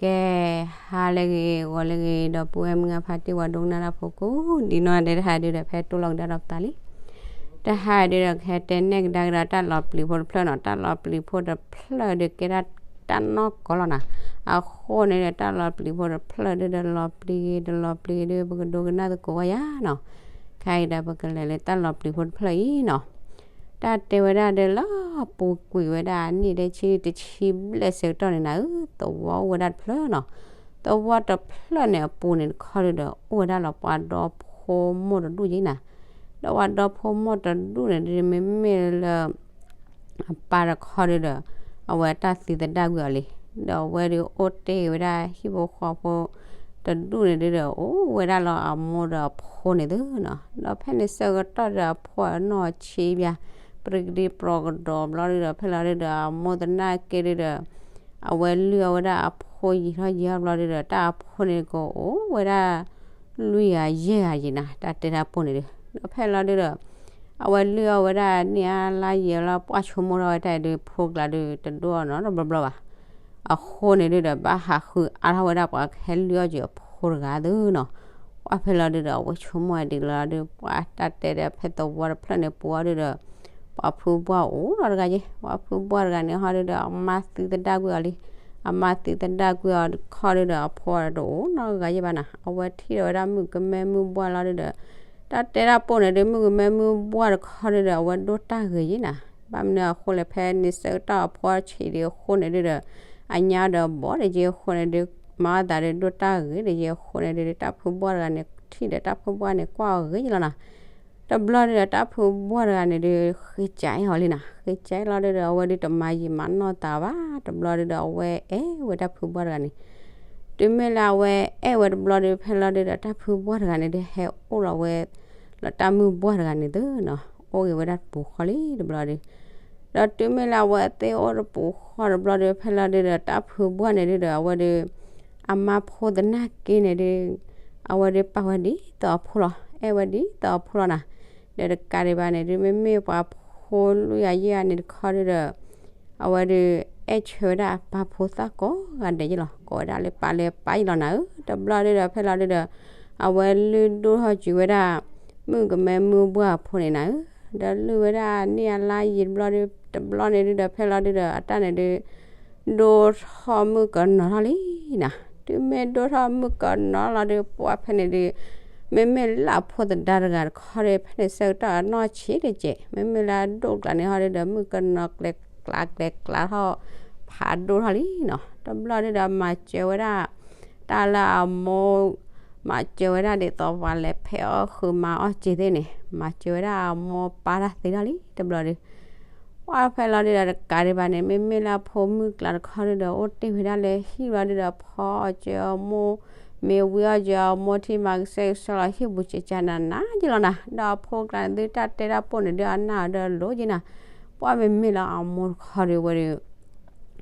ကဲ, ဟါလၢအဂ့ၤ ဂီၤလၢအဂ့ၤ ဒီပုၢ်ဝဲၢ်မုၣ်ခွါဖါတံၢ် ပှၤဒိကနၣ်တၢ်ဖိကိးဒံနီၢ်ဂၤဒဲး, တဟါဒုဒီး ဖဲတိၢ်လီၤကဒါဒီးပသးလံ. တဟါဒုဒီး ကဟဲတဲနဲၣ်ကဒါကဒီးတၢ်လီၤပျံၤဖိတဖျၢၣ်နီၤ, တၢ်လီၤပျံၤဖိတဖျၢၣ်ဒုးကဲဒၣ်တၢ်နီၢ်ကီၢ်လီၤနီၤ. အဃိန့ၣ်ဒီး တၢ်လီၤပျံၤဖိတဖျၢၣ်ဒုဒီး လီၤပျံၤဂ့ၤ တလီၤပျံၤဂ့ၤဒု ပကဒိကနၣ်သကိးဝဲယၤနီၤ. ခဲအံၤဒီး ပကလဲၤလၢတၢ်လီၤပျံၤဖိတဖျၢၣ်အံၤနီၤ. တၢ်တဲဝဲဒၣ်ဒီး လၢပူၤကွံာ်ဝဲဒၣ်အနံၣ်ဒဲးဆံတဆံဘျဲၣ်ဆၢကတီၢ်န့ၣ်နၤဧၢ, သဝီအိၣ်ဝဲဒၣ်တဖျၢၣ်နီၤ. သဝီတဖျၢၣ်န့ၣ်အပူၤန့ၣ်တခီဒုဒီး အိၣ်ဝဲဒၣ်လီၤပှၤဒီဖိမိၢ်တဒူၣ်က့နီၤ. ဒီးပှၤဒီဖိမိၢ်တဒူၣ်န့ၣ်ဒု မ့မ့ၢ်လၢ အပၢ်တခီဒုဒီး အဝဲတၢ်သံသဒၣ်ကွံာ်အီၤလံ. ဒီးအဝဲဒုးအိၣ်တ့ၢ်ဝဲဒၣ်ဟံၣ်ဖိဃီဖိတဒူၣ်န့ၣ်ဒုဒီး အိၣ်ဝဲဒၣ်လၢအမိၢ်ဒီးအဖိန့ၣ်သုနီၤ. ဒီးဖဲန့ၣ်ဆၢကတီၢ်ဒီး အဖိအနီၢ်ဆံးဘၣ် ပြံကဒံပြံကဒီးဘျီဒုဒီး ဖဲလီၤဒုဒီး အမိၢ်သနာ်က့ဒုဒီး အဝဲလုၢ်အီၣ်ဝဲဒၣ်အဖိယံာ်ထီၣ်ယံာ်ထီၣ်ဘျီဒုဒီး တၢ်အဖိန့ၣ်ကအိၣ်ဝဲဒၣ် လွံၢ်ဂၤယဲၢ်ဂၤယံာ်နီၤ, တၢ်တဲတၢ်ပိၢ်န့ၣ်ဒု. ဒီးဖဲလီၤဒုဒီး အဝဲလုၢ်အီၣ်ဝဲဒၣ်န့ၢ်အါလါယံာ်လီၤ, ပှၢ်ဆိကမိၣ်ထီၣ်ဝဲတၢ်အံၤဒု ဖိကျါဒု တဒိၣ်အီၣ်နီတဘျီဘျီဘၣ်. အဃိန့ၣ်ဒုဒီး ဘၣ်ဟးဃုအါထီၣ်ဝဲဒၣ် ပှၤကဟဲလုၢ်အီၣ်က့ၤအဖိတဂၤသုနီၤ. ပှၢ်ဖဲလီၤဒုဒီး အဝဲဆိကမိၣ်ဝဲဒ်လီၤဒု ပှၢ်တၢ်တဲဒီး ဖဲသဝီတဖျၢၣ်န့ၣ်ပူၤအီၤဒုဒီး ပှၤဖုဘှၢ်အိၣ်ဒီးတဂၤယဲၢ်, ပှၤဖုဘှၢ်တဂၤန့ၣ်ဟီဒုဒီး အမါသံသဒၣ်ကွံာ်အီၤလံ. အမါသံသဒၣ်ကွံာ်အီၤတခီဒုဒီး အဖိတအိၣ်နီတဂၤယဲၢ်ဘၣ်နီၤ. အဝဲထံၣ်ဒီးဝဲဒၣ်မုၣ်ကမဲမုၣ်ဘှၢ်လီၤဒုဒီး တၢ်တဲတၢ်ပိၢ်န့ၣ်ဒု မုၣ်ကမဲမုၣ်ဘှၢ်တခီဒုဒီး အဝဲဒိၣ်တၢ်ဂ့ၤယဲၢ်နီၤ. ဘၣ်မနုၤအဃိလဲၣ်, ဖဲန့ၣ်ဆၢကတီၢ်အဖိဆံးဒုအဃိန့ၣ်ဒုဒီး အညါဒီးဘီၣ်တယဲၢ်အဃိန့ၣ်ဒု မၤအသးဒုဒိၣ်တၢ်ဂ့ၤတယဲၢ်အဃိန့ၣ်ဒု တၢ်ဖုဘှၢ်တဂၤန့ၣ် ထံၣ်ဒီးတၢ်ဖုဘှၢ်န့ၣ် ကွၢ်အီၤဂ့ၤယဲၢ်လီၤနီၤ. တဘျီဒုဒီး တၢ်ဖုဘှၢ်တဂၤန့ၣ်ဒု ဃ့ကၢအီၤလံနီၤ. ဃ့ကၢလီၤဒုဒီး အဝဲဒုတမၤယံာ်မၤနီၢ်သးဘၣ်. တဘျီဒုဒီး အဝဲအဲၣ်ဝဲတၢ်ဖုဘှၢ်တဂၤန့ၣ်. တုၤမ့ၢ်လၢအဝဲအဲၣ်ဝဲတဘျီဒု ဖဲလီၤဒုဒီး တၢ်ဖုဘှၢ်တဂၤန့ၣ်ဒု ဟဲအိၣ်လီၤဝဲ လၢတၢ်မုၣ်ဘှၢ်တဂၤန့ၣ်သုနီၤ. အိၣ်ဂ့ၤဝဲဒၣ်တပူၤဃီလံတဘျီဒု ဒီးတုၤမ့ၢ်လၢအဝဲသ့ၣ်အိၣ်တပူၤဃီတဘျီဒု ဖဲလီၤဒုဒီး တၢ်ဖုဘှၢ်န့ၣ်ဒုဒီး အဝဲဒု အမါဖိသနာ်က့န့ၣ်ဒု အဝဲဒုပာ်ဝဲဒ်သိးအဖိလီၤ. အဲၣ်ဝဲဒ်သိးအဖိလီၤနီၤ. ဒီးတကးဒံးဘၣ်န့ၣ်ဒု မ့မ့ၢ်ပှၤဖိလွံၢ်ဂၤယဲၢ်ဂၤန့ၣ်တခီဒုဒီး အဝဲဒု အဲၣ်ဆၢဝဲဒၣ်အပၢ်ဖိသၣ်ကိးဂၤဒဲးယဲၢ်လီၤ. ကိးဝဲဒၣ်လၢပၢ်လၢပၢ်ယဲၢ်လီၤနၤဧၢ. တဘျီဒုဒီး ဖဲလီၤဒုဒီး အဝဲလုၢ်ဒိၣ်ထီၣ်ကွံာ်ဝဲဒၣ် မုၣ်ကမဲမုၣ်ဘှၢ်အဖိန့ၣ်နၤဧၢ. ဒီးလုၢ်ဝဲဒၣ်န့ၢ်အါလါယံာ်တဘျီဒု တဘျီန့ၣ်ဒုဒီး ဖဲလီၤဒုဒီး အတၢ်န့ၣ်ဒု ဒိၣ်ထီၣ်မုၣ်ကနီၤထီၣ်လံနီၤ. တုၤမ့ၢ်ဒိၣ်ထီၣ်မုၣ်ကနီၤလီၤဒု ပှၢ်ဖဲန့ၣ်ဒု မ့မ့ၢ်လၢအဖိသဒါတဂၤတခီဒု ဖဲန့ၣ်ဆၢကတီၢ်အနီၢ်ဆံးတကဲး မ့မ့ၢ်လၢအဒိၣ်ကျါန့ၣ်ဟီဒုဒီး မုၣ်ကနီၤကျဲၤကျါကျဲၤကျါထီၣ် ဖးဒိၣ်ထီၣ်လံနီၤ. တဘျီဒုဒီး မၤစၢၤဝဲဒၣ် တၢ်လၢအမိၢ် မၤစၢၤဝဲဒၣ်ဒ်သိးပှၤလဲၤဖဲးအီၣ်ဃုမၤအီၣ်စ့သ့ၣ်န့ၣ် မၤစၢၤဝဲဒၣ်အမိၢ်ပၢ်တၢ်သ့ထီၣ်လံတဘျီဒု ပှၢ်ဖဲလီၤဒုဒီး တကးဒံးဘၣ်န့ၣ် မ့မ့ၢ်လၢအဖိမုၣ်ကျါတခီဒုဒီး အိၣ်တ့ၢ်ဝဲဒၣ်လၢဟံၣ်ဘျီဒုဒီး ဖီအီၣ်စၢၤအမိၢ် မ့ၢ်ဝံအီၣ်စၢၤအမိၢ်ထံ မၤကစဲကဆှီလီၤဟံၣ်ပူၤကကနၤနၤယဲၢ်လီၤနီၤ. ဒီးအဖိကျါန့ၣ်သုတၢ်တဲတၢ်ပိၢ်န့ၣ်ဒု အနၢ်အီၤဒီးလိၤယဲၢ်နီၤ. ပှၢ်မ့မ့ၢ်လၢအမိၢ်တခီဒုဝဲဒု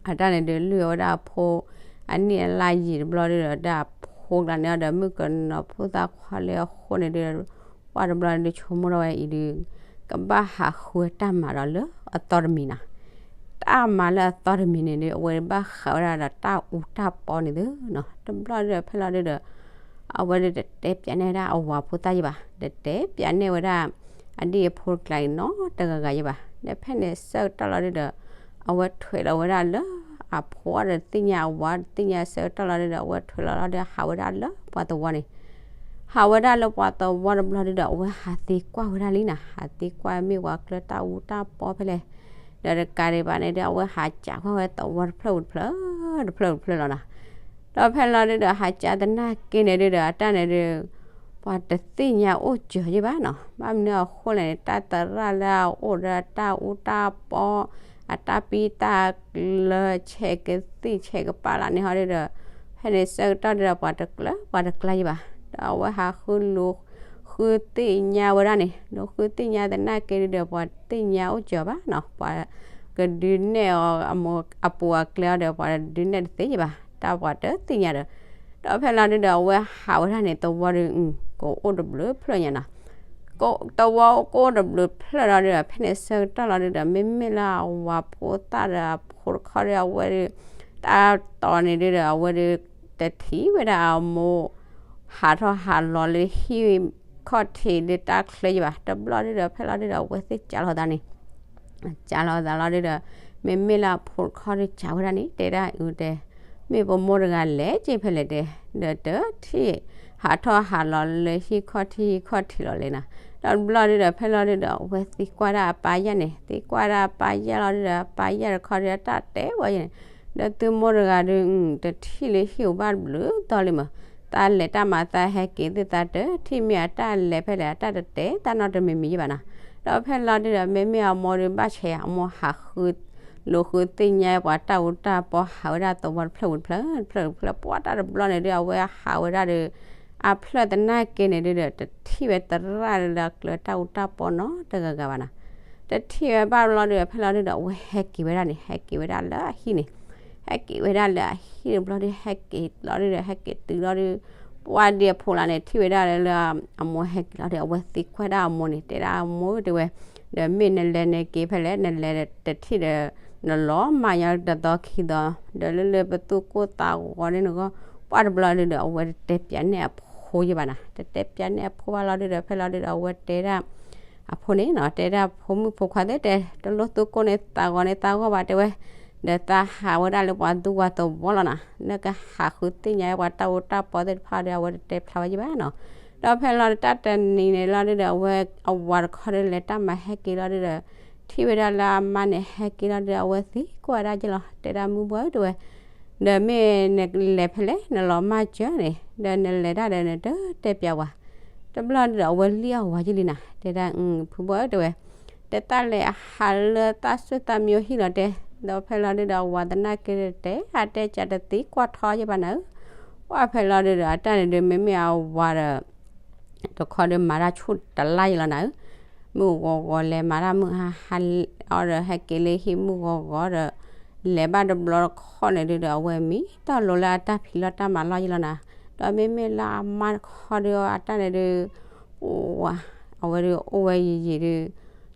အတၢ်န့ၣ်ဒု လုၢ်အီၣ်ဝဲဒၣ်အဖိ အနံၣ်အလါယံာ်တဘျီဒုဒီး တၢ်အဖိကျါန့ၣ်အီၤဒီး မုၣ်ကနီၤဖိသၣ်ခွါလၢအဃိန့ၣ်ဒု ပှၢ်တဘျီန့ၣ်ဒု ဆိကမိၣ်ထီၣ်ဝဲအံၤဒု ကဘၣ်ဟးဃုတၢ်မၤဒီးလၢအသီတမံၤနီၤ. တၢ်မၤလၢအသီတမံၤန့ၣ်ဒု အဝဲဘၣ်ဃးဝဲဒၣ်ဒီးတၢ်အူတၢ်ပီန့ၣ်သုနီၤ. တဘျီဒုဒီး ဖဲလီၤဒုဒီး အဝဲဒုတတဲပၠးနဲၣ်ဝဲဒၣ်အဝၤဖိသၣ်ယဲၢ်ဘၣ်, တတဲပၠးနဲၣ်ဝဲဒၣ် အဒံၣ်အဖိတကျါအံၤနီတဂၤဂၤယဲၢ်ဘၣ်. ဒီးဖဲန့ၣ်ဆၢကတီၢ်လီၤဒုဒီး အဝဲထွဲးလီၤဝဲဒၣ်လၢအဖိအတသ့ၣ်ညါ အဝၤတသ့ၣ်ညါဆၢကတီၢ်လီၤဒုဒီး အဝဲထွဲးလီၤလီၤဒီး ဟးဝဲဒၣ်လၢပှၤသဝီန့ၣ် ဟးဝဲဒၣ်လၢပှၤသဝီတဘျီဒုဒီး အဝဲဟးသံကွၢ်ဝဲဒၣ်လံနီၤ, ဟးသံကွၢ်မ့ၢ်ပှၤကျၢၤတၢ်အူတၢ်ပီဖဲလဲၣ်. ဒီးတကးဒံးဘၣ်န့ၣ်ဒု အဝဲဟးကးကွၢ်ဝဲသဝီတဖျၢၣ်တဖျၢၣ် တဖျၢၣ်တဖျၢၣ်လီၤနီၤ. ဒီးဖဲလီၤဒုဒီး ဟးကးသနာ်က့န့ၣ်ဒုဒီး အတၢ်န့ၣ်ဒု ပှၤတသ့ၣ်ညါအိၣ်စၢၤယဲၢ်ဘၣ်နီၤ. ဘၣ်မနုၤအဃိလဲၣ်န့ၣ် တၢ်သရၣ်လၢအအိၣ်ဒီးတၢ်အူတၢ်ပီ အတၢ်ပံတၢ်ကျၢၤ ဆဲးကသံၣ်ဆဲးကပာ်လၢန့ၣ်ဟီဒုဒီး ဖဲန့ၣ်ဆၢကတီၢ်ဒုဒီး ပှၤတကျၢၤ ပှၤတကျါယဲၢ်ဘၣ်. ဒီးအဝဲဟးဃုလူၤ ဃုသ့ၣ်ညါဝဲဒၣ်န့ၣ် လူၤဃုသ့ၣ်ညါသနာ်က့ဒုဒီး ပှၤတသ့ၣ်ညါအိၣ်စၢၤဘၣ်နီၤ. ပှၤကဒုးနဲၣ်အီၤ အပူၤအကျဲအီၤဒီး ပှၤဒုးနဲၣ်တသ့ယဲၢ်ဘၣ်, တၢ်ပှၤတသ့ၣ်ညါဒီး ဒီးဖဲလီၤဒုဒီး အဝဲဟးဝဲဒၣ်န့ၣ် သဝီဒု ကအိၣ်တဘျုးဖျၢၣ်ညါနီၤ. သဝီကအိၣ်တဘျုးဖျၢၣ်လီၤဒုဒီး ဖဲန့ၣ်ဆၢကတီၢ်လီၤဒုဒီး မ့မ့ၢ်လၢအဝၤဖိသၣ်ဒီးအဖိတခီဒု အဝဲဒု တၢ်တီၤန့ၣ်ဒုဒီး အဝဲဒုး တထံၣ်ဝဲဒၣ်အမိၢ် ဟးထီၣ်ဟးလီၤလၢဟံၣ်ခီၣ်ထံးလၢတၢ်ချၢယဘၣ်. တဘျီဒုဒီး ဖဲလီၤဒုဒီး အဝဲသ့ၣ်ကးလီၤသးန့ၣ် ကးလီၤသးလီၤဒုဒီး မ့မ့ၢ်လၢအဖိတခီဒီး ကးဝဲဒၣ်န့ၣ် တဲဒၣ်အုတဲ, မ့ၢ်ပမိၢ်တဂၤလဲၤက့ၤဖဲလဲၣ်တဲ, ဒီးတထံၣ် ဟးထီၣ်ဟးလီၤလၢဟံၣ်ခီၣ်ထံးဟံၣ်ခီၣ်ထံးလီၤလဲၣ်နၤ. ဒီးတဘျီဒုဒီး ဖဲလီၤဒုဒီး အဝဲသံကွၢ်ဒၣ်အပၢ်ယဲၢ်န့ၣ်, သံကွၢ်ဒၣ်အပၢ်ယဲၢ်လီၤဒုဒီး အပၢ်ယဲၢ်တခီဒီး တၢ်တဲဝဲယဲၢ်န့ၣ်, ဒီးသုမိၢ်တဂၤဒု တထံၣ်လၢဟံၣ်အိၣ်ဘၣ်တဘျုးတီၤလံမး, တၢ်လဲၤတၢ်မၤသးဟဲက့ၤသ့ၣ်သးတထံၣ်မ့ၢ်အတၢ်လဲၤဖဲလဲၣ် အတၢ်တတဲတၢ်နီတမံၤမံၤယဘၣ်နၤ. ဒီးဖဲလီၤဒုဒီး မ့မ့ၢ်အမိၢ်ဒု ဘၣ်ဆဲးအမိၢ်ဟးဃု လိာ်ဃုသ့ၣ်ညါပှၤတၢ်အူတၢ်ပီ ဟးဝဲဒၣ်သဝီတဖျၢၣ်ဝံၤတဖျၢၣ် တဖျၢၣ်တဖျၢၣ် ပှၤတၢ်တဘျီန့ၣ်ဒု အဝဲဟးဝဲဒၣ်ဒီး အဖျၢၣ်သနာ်က့န့ၣ်ဒုဒီး တထံၣ်ဝဲသရၣ်လၢအကျၢၤတၢ်အူတၢ်ပီနီတဂၤဂၤဘၣ်နၤ. တထံၣ်ဝဲဘၣ်ဘျီဒုဒီး ဖဲလီၤဒုဒီး အဝဲဟဲက့ၤဝဲဒၣ်န့ၣ် ဟဲက့ၤဝဲဒၣ်လၢအဟံၣ်န့ၣ်, ဟဲက့ၤဝဲဒၣ်လၢအဟံၣ်တဘျီဒု ဟဲက့ၤလီၤဒုဒီး ဟဲက့ၤတုၤလီၤဒု ပှၤဒံးအဖိလၢန့ၣ် ထံၣ်ဝဲဒၣ်လၢ အမိၢ်ဟဲက့ၤလီၤဒီး အဝဲသံကွၢ်ဒၣ်အမိၢ်န့ၣ် တဲဒၣ်အမိၢ်တဲဝဲ, ဒီးမ့ၢ်နလဲၤန့ၣ်က့ၤဖဲလဲၣ် နလဲၤတထံၣ်ဒီး နလီၤမၢ်ညီတသီခံသီ, ဒီးလၢလၢပသူၣ်ကိၢ်သးဂီၤန့ၣ်နဂီၢ် ပှၤတဘျီဒုဒီး အဝဲတတဲပၠးန့ၢ်အဖိယဘၣ်နၤ, တတဲပၠးန့ၢ်အဖိဘၣ်လီၤဒုဒီး ဖဲလီၤဒုဒီး အဝဲတဲဒၣ် အဖိန့ၣ်နီၤ တဲဒၣ်ဖိမုၣ်ဖိခွါသ့ၣ်တဲ တလိၣ်သူၣ်ကိၢ်န့ၢ်သးဂီၤန့ၢ်သးဂီၢ်ဘၣ်တဲဝဲ, ဒီးသးဟးဝဲဒၣ်လၢပှၤသူဝၤသဝီလီၤနၤ, နကဟးဃုသ့ၣ်ညါပှၤတၢ်အူတၢ်ပီသ့ၣ်တဖၣ်ဒီး အဝဲတတဲဖျါဝဲယဘၣ်နီၤ. ဒီးဖဲလီၤဒုတၢ်တနံၤန့ၣ်လီၤဒုဒီး အဝဲအဝၤတခီဒီးလဲၤတၢ်မၤဟဲက့ၤလီၤဒုဒီး ထံၣ်ဝဲဒၣ်လၢအမါန့ၣ် ဟဲက့ၤလီၤဒုဒီး အဝဲသံကွၢ်ဒၣ်က့ၤလီၤ တဲဒၣ်မုၢ်ဘှီၣ်တဲဝဲ, ဒီးမ့ၢ်နလဲၤဖဲလဲၣ် နလီၤမၢ်စၢၤန့ၣ် ဒီးနလဲၤတၢ်ဒီးနတတဲပၠးဝဲ, တဘျီဒုဒီး အဝဲလံၣ်အဝၤယလံနၤ တဲဒၣ် ဖုဘှီၣ်တဲဝဲ, တၢ်လဲၤအဟးလၢတၢ်စိတၢ်မံၤဟံၣ်လီၤတဲ, ဒီးဖဲလီၤဒုဒီး အဝၤသနာ်က့တဲ ဟးတဲကးတသံကွၢ်ထီယဘၣ်နၤဧၢ, ပှၤဖဲလီၤဒုဒီး အတၢ်န့ၣ်ဒုး မ့မ့ၢ်အဝၤဒီး တခီဒုးမၤတၢ်ဆူၣ်တလါယလီၤနၤဧၢ, မုၢ်ဂီၤဂီၤလဲၤမၤတၢ်မုၢ်ဟါဟါ အီၤဒီးဟဲက့ၤလၢဟံၣ်မုၢ်ဂီၤဂီၤဒီး လဲၤဘၣ်တဘျီတခီန့ၣ်ဒုဒီး အဝဲမံတၢ်လိၤလၢအတၢ်ဖံးလီၢ်တၢ်မၤလီၢ်ယလီၤနၤ, ဒီးမ့မ့ၢ်လၢအမါတခီဒုး အတၢ်န့ၣ်ဒုး အဝဲဒုးအိၣ်ဝဲယံာ်ယံာ်ဒုး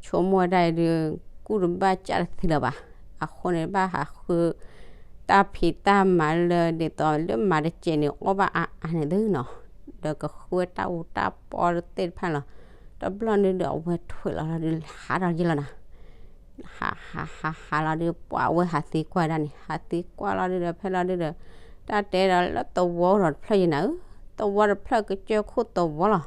ဆိကမိၣ်ဝဲဒၣ်အံၤဒုး ကူၣ်တဘၣ်စၢ်တသ့လၢၤဘၣ်, အဃိန့ၣ် ဘၣ်ဟးဃု တၢ်ဖံးတၢ်မၤလၢဒ်သိးလၢမၤတစဲးန့ၣ် အီၣ်ဘၣ်အါအါန့ၣ်သုနီၤ, ဒီးကဃုဝဲတၢ်အူတၢ်ပီသ့ၣ်တဖၣ်လီၤ, တဘျီန့ၣ်ဒီး အဝဲထွဲးလီၤလီၤဒုးဟးဒီးယလီၤနၤ ဟးဟးဟးဟးလီၤဒုး ပှၤအဝဲဟးသံကွၢ်ဒၣ်န့ၣ် ဟးသံကွၢ်လီၤဒုးဒီး ဖဲလီၤဒုးဒီး တၢ်တဲဒီးလၢသဝီဒီးတဖျၢၣ်ယနၤဧၢ, သဝီတဖျၢၣ်ကစၢၢ်ခိၣ်သဝီလီၤ,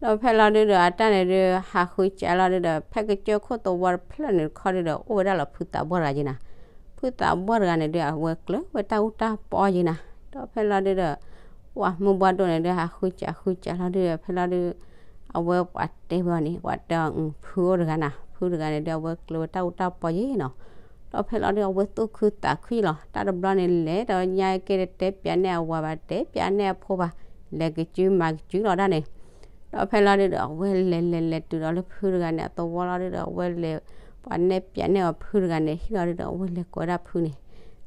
ဒီးဖဲလီၤဒုးဒီး အတၢ်န့ၣ်ဒုး ဟးဃုစးလီၤဒုးဒီး ဖဲကစၢၢ်ခိၣ်သဝီတဖျၢၣ်န့ၣ်တခီဒုးဒီး အိၣ်ဝဲဒၣ်လီၤဖုသးဘီၣ်တဂၤယနၤ, ဖုသးဘီၣ်တဂၤန့ၣ်ဒုး အဝဲကျၢၤဝဲတၢ်အူတၢ်ပီယနၤ, ဒီးဖဲလီၤဒုးဒီး ပှၤမုၢ်ဘှီၣ်ဒိၣ်န့ၣ်ဒုး ဟးဃုစးဃုစးလီၤဒုးဒီး ဖဲလီၤဒုး အဝဲပှၤတဲဝဲအီၤန့ၣ် ပှၤတဲအီၤ ဖုအိၣ်တဂၤနၤ ဖုတဂၤန့ၣ်ဒီး အဝဲကျၢၤဝဲတၢ်အူတၢ်ပီယဲနီၤ, ဒီးဖဲလီၤဒုး အဝဲသူၣ်ခုသးခုလီၤ တၢ်တဘျီန့ၣ်လဲၤဒီးညါက့ၤတတဲပၠးန့ၢ်အဝၤဘၣ် တဲပၠးန့ၢ်အဖိဘၣ် လဲၤကစုမၤကစုလီၤဒၣ်န့ၣ်, ဒီးဖဲလီၤဒုးဒီး အဝဲလဲၤလဲၤလဲၤတုၤဒီးလၢဖုတဂၤန့ၣ် အသဝီလီၤဒုးဒီး အဝဲလဲၤ ပှၤနဲၣ်ပၠးန့ၢ်အီၤဖုတဂၤန့ၣ် ဟံၣ်လီၤဒုးဒီး အဝဲလဲၤကိးဝဲဒၣ်ဖုန့ၣ်,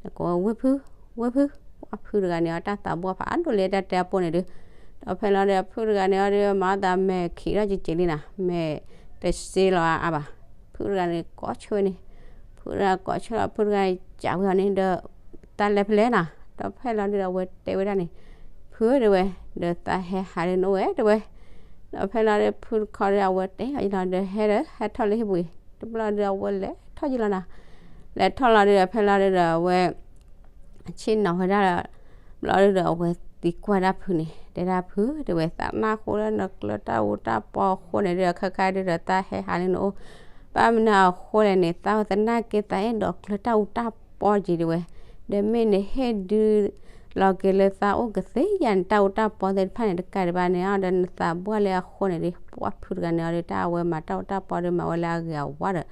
လဲၤကိးဝဲ ဝ့ၢ်ဖု ဝ့ၢ်ဖု, ပှၤဖုတဂၤန့ၣ် အတၢ်သးဘီၣ်ဖးဒိၣ်လၢတၢ်တဲအပိၢ်န့ၣ်ဒုး, ဒီးဖဲလီၤဒုး ဖုတဂၤန့ၣ်အီၤဒုး မၤအသးမဲာ်ခံးထီၣ်ကက့ၤလံနၤ မဲာ်တစ့လီၤအါဘၣ်, ဖုတဂၤန့ၣ်ကိးဆၢဝဲန့ၣ်, ဖုတဂၤကိးဆၢလီၤ ဖုတဂၤန့ၣ် ကးဝဲအီၤန့ၣ်ဒီး တၢ်လဲၤဖဲလဲၣ်နၤ, ဒီးဖဲလီၤဒုးဒီး အဝဲတဲဝဲဒၣ်န့ၣ်, ဖုဧၢတဲဝဲ, ဒီးသးဟဲဟးလၢနအိၣ်ဝဲတဲဝဲ, ဒီးဖဲလီၤဒုး ဖုတခီဒုး အဝဲတဲအီၤယလီၤဒီး ဟဲဒီး ဟဲထီၣ်လၢဟံၣ်ပူၤအံၤ, တဘျီဒုး အဝဲလဲၤထီၣ်ယလီၤနၤ, လဲၤထီၣ်လီၤဒုးဒီး ဖဲလီၤဒုးဒီး အဝဲ ဆ့ၣ်နီၤဝဲဒၣ် ဘျီဒုးဒီး အဝဲသံကွၢ်ဒၣ်ဖုန့ၣ် တဲဒၣ်ဖုတဲဝဲ သးနၢ်ဟူလၢနကျၢၤတၢ်အူတၢ်ပီအဃိန့ၣ်ဒုး ခဲခါဒုးဒီး သးဟဲဟးလၢနအိၣ်, ဘၣ်မနုၤအဃိလဲၣ်န့ၣ် သးဝဲသနာ်က့ သးအဲၣ်ဒိးကျၢၤတၢ်အူတၢ်ပီက့ၤတဲဝဲ, ဒီးမ့ၢ်နဟ့ၣ်ဒုးလီၤက့ၤလၢသးအိၣ်ကသ့ယၤန့ၣ် တၢ်အူတၢ်ပီသ့ၣ်တဖၣ်န့ၣ် တကးဒံးဘၣ်န့ၣ်အီၤဒီး နသးဘှၣ်လၢအဃိန့ၣ်ဒုး ပှၤဖုတဂၤန့ၣ်အီၤဒီး တၢ်အဝဲမၤတၢ်အူတၢ်ပီဒီး မၤဝဲလၢအဂ့ၤအဝါဒီး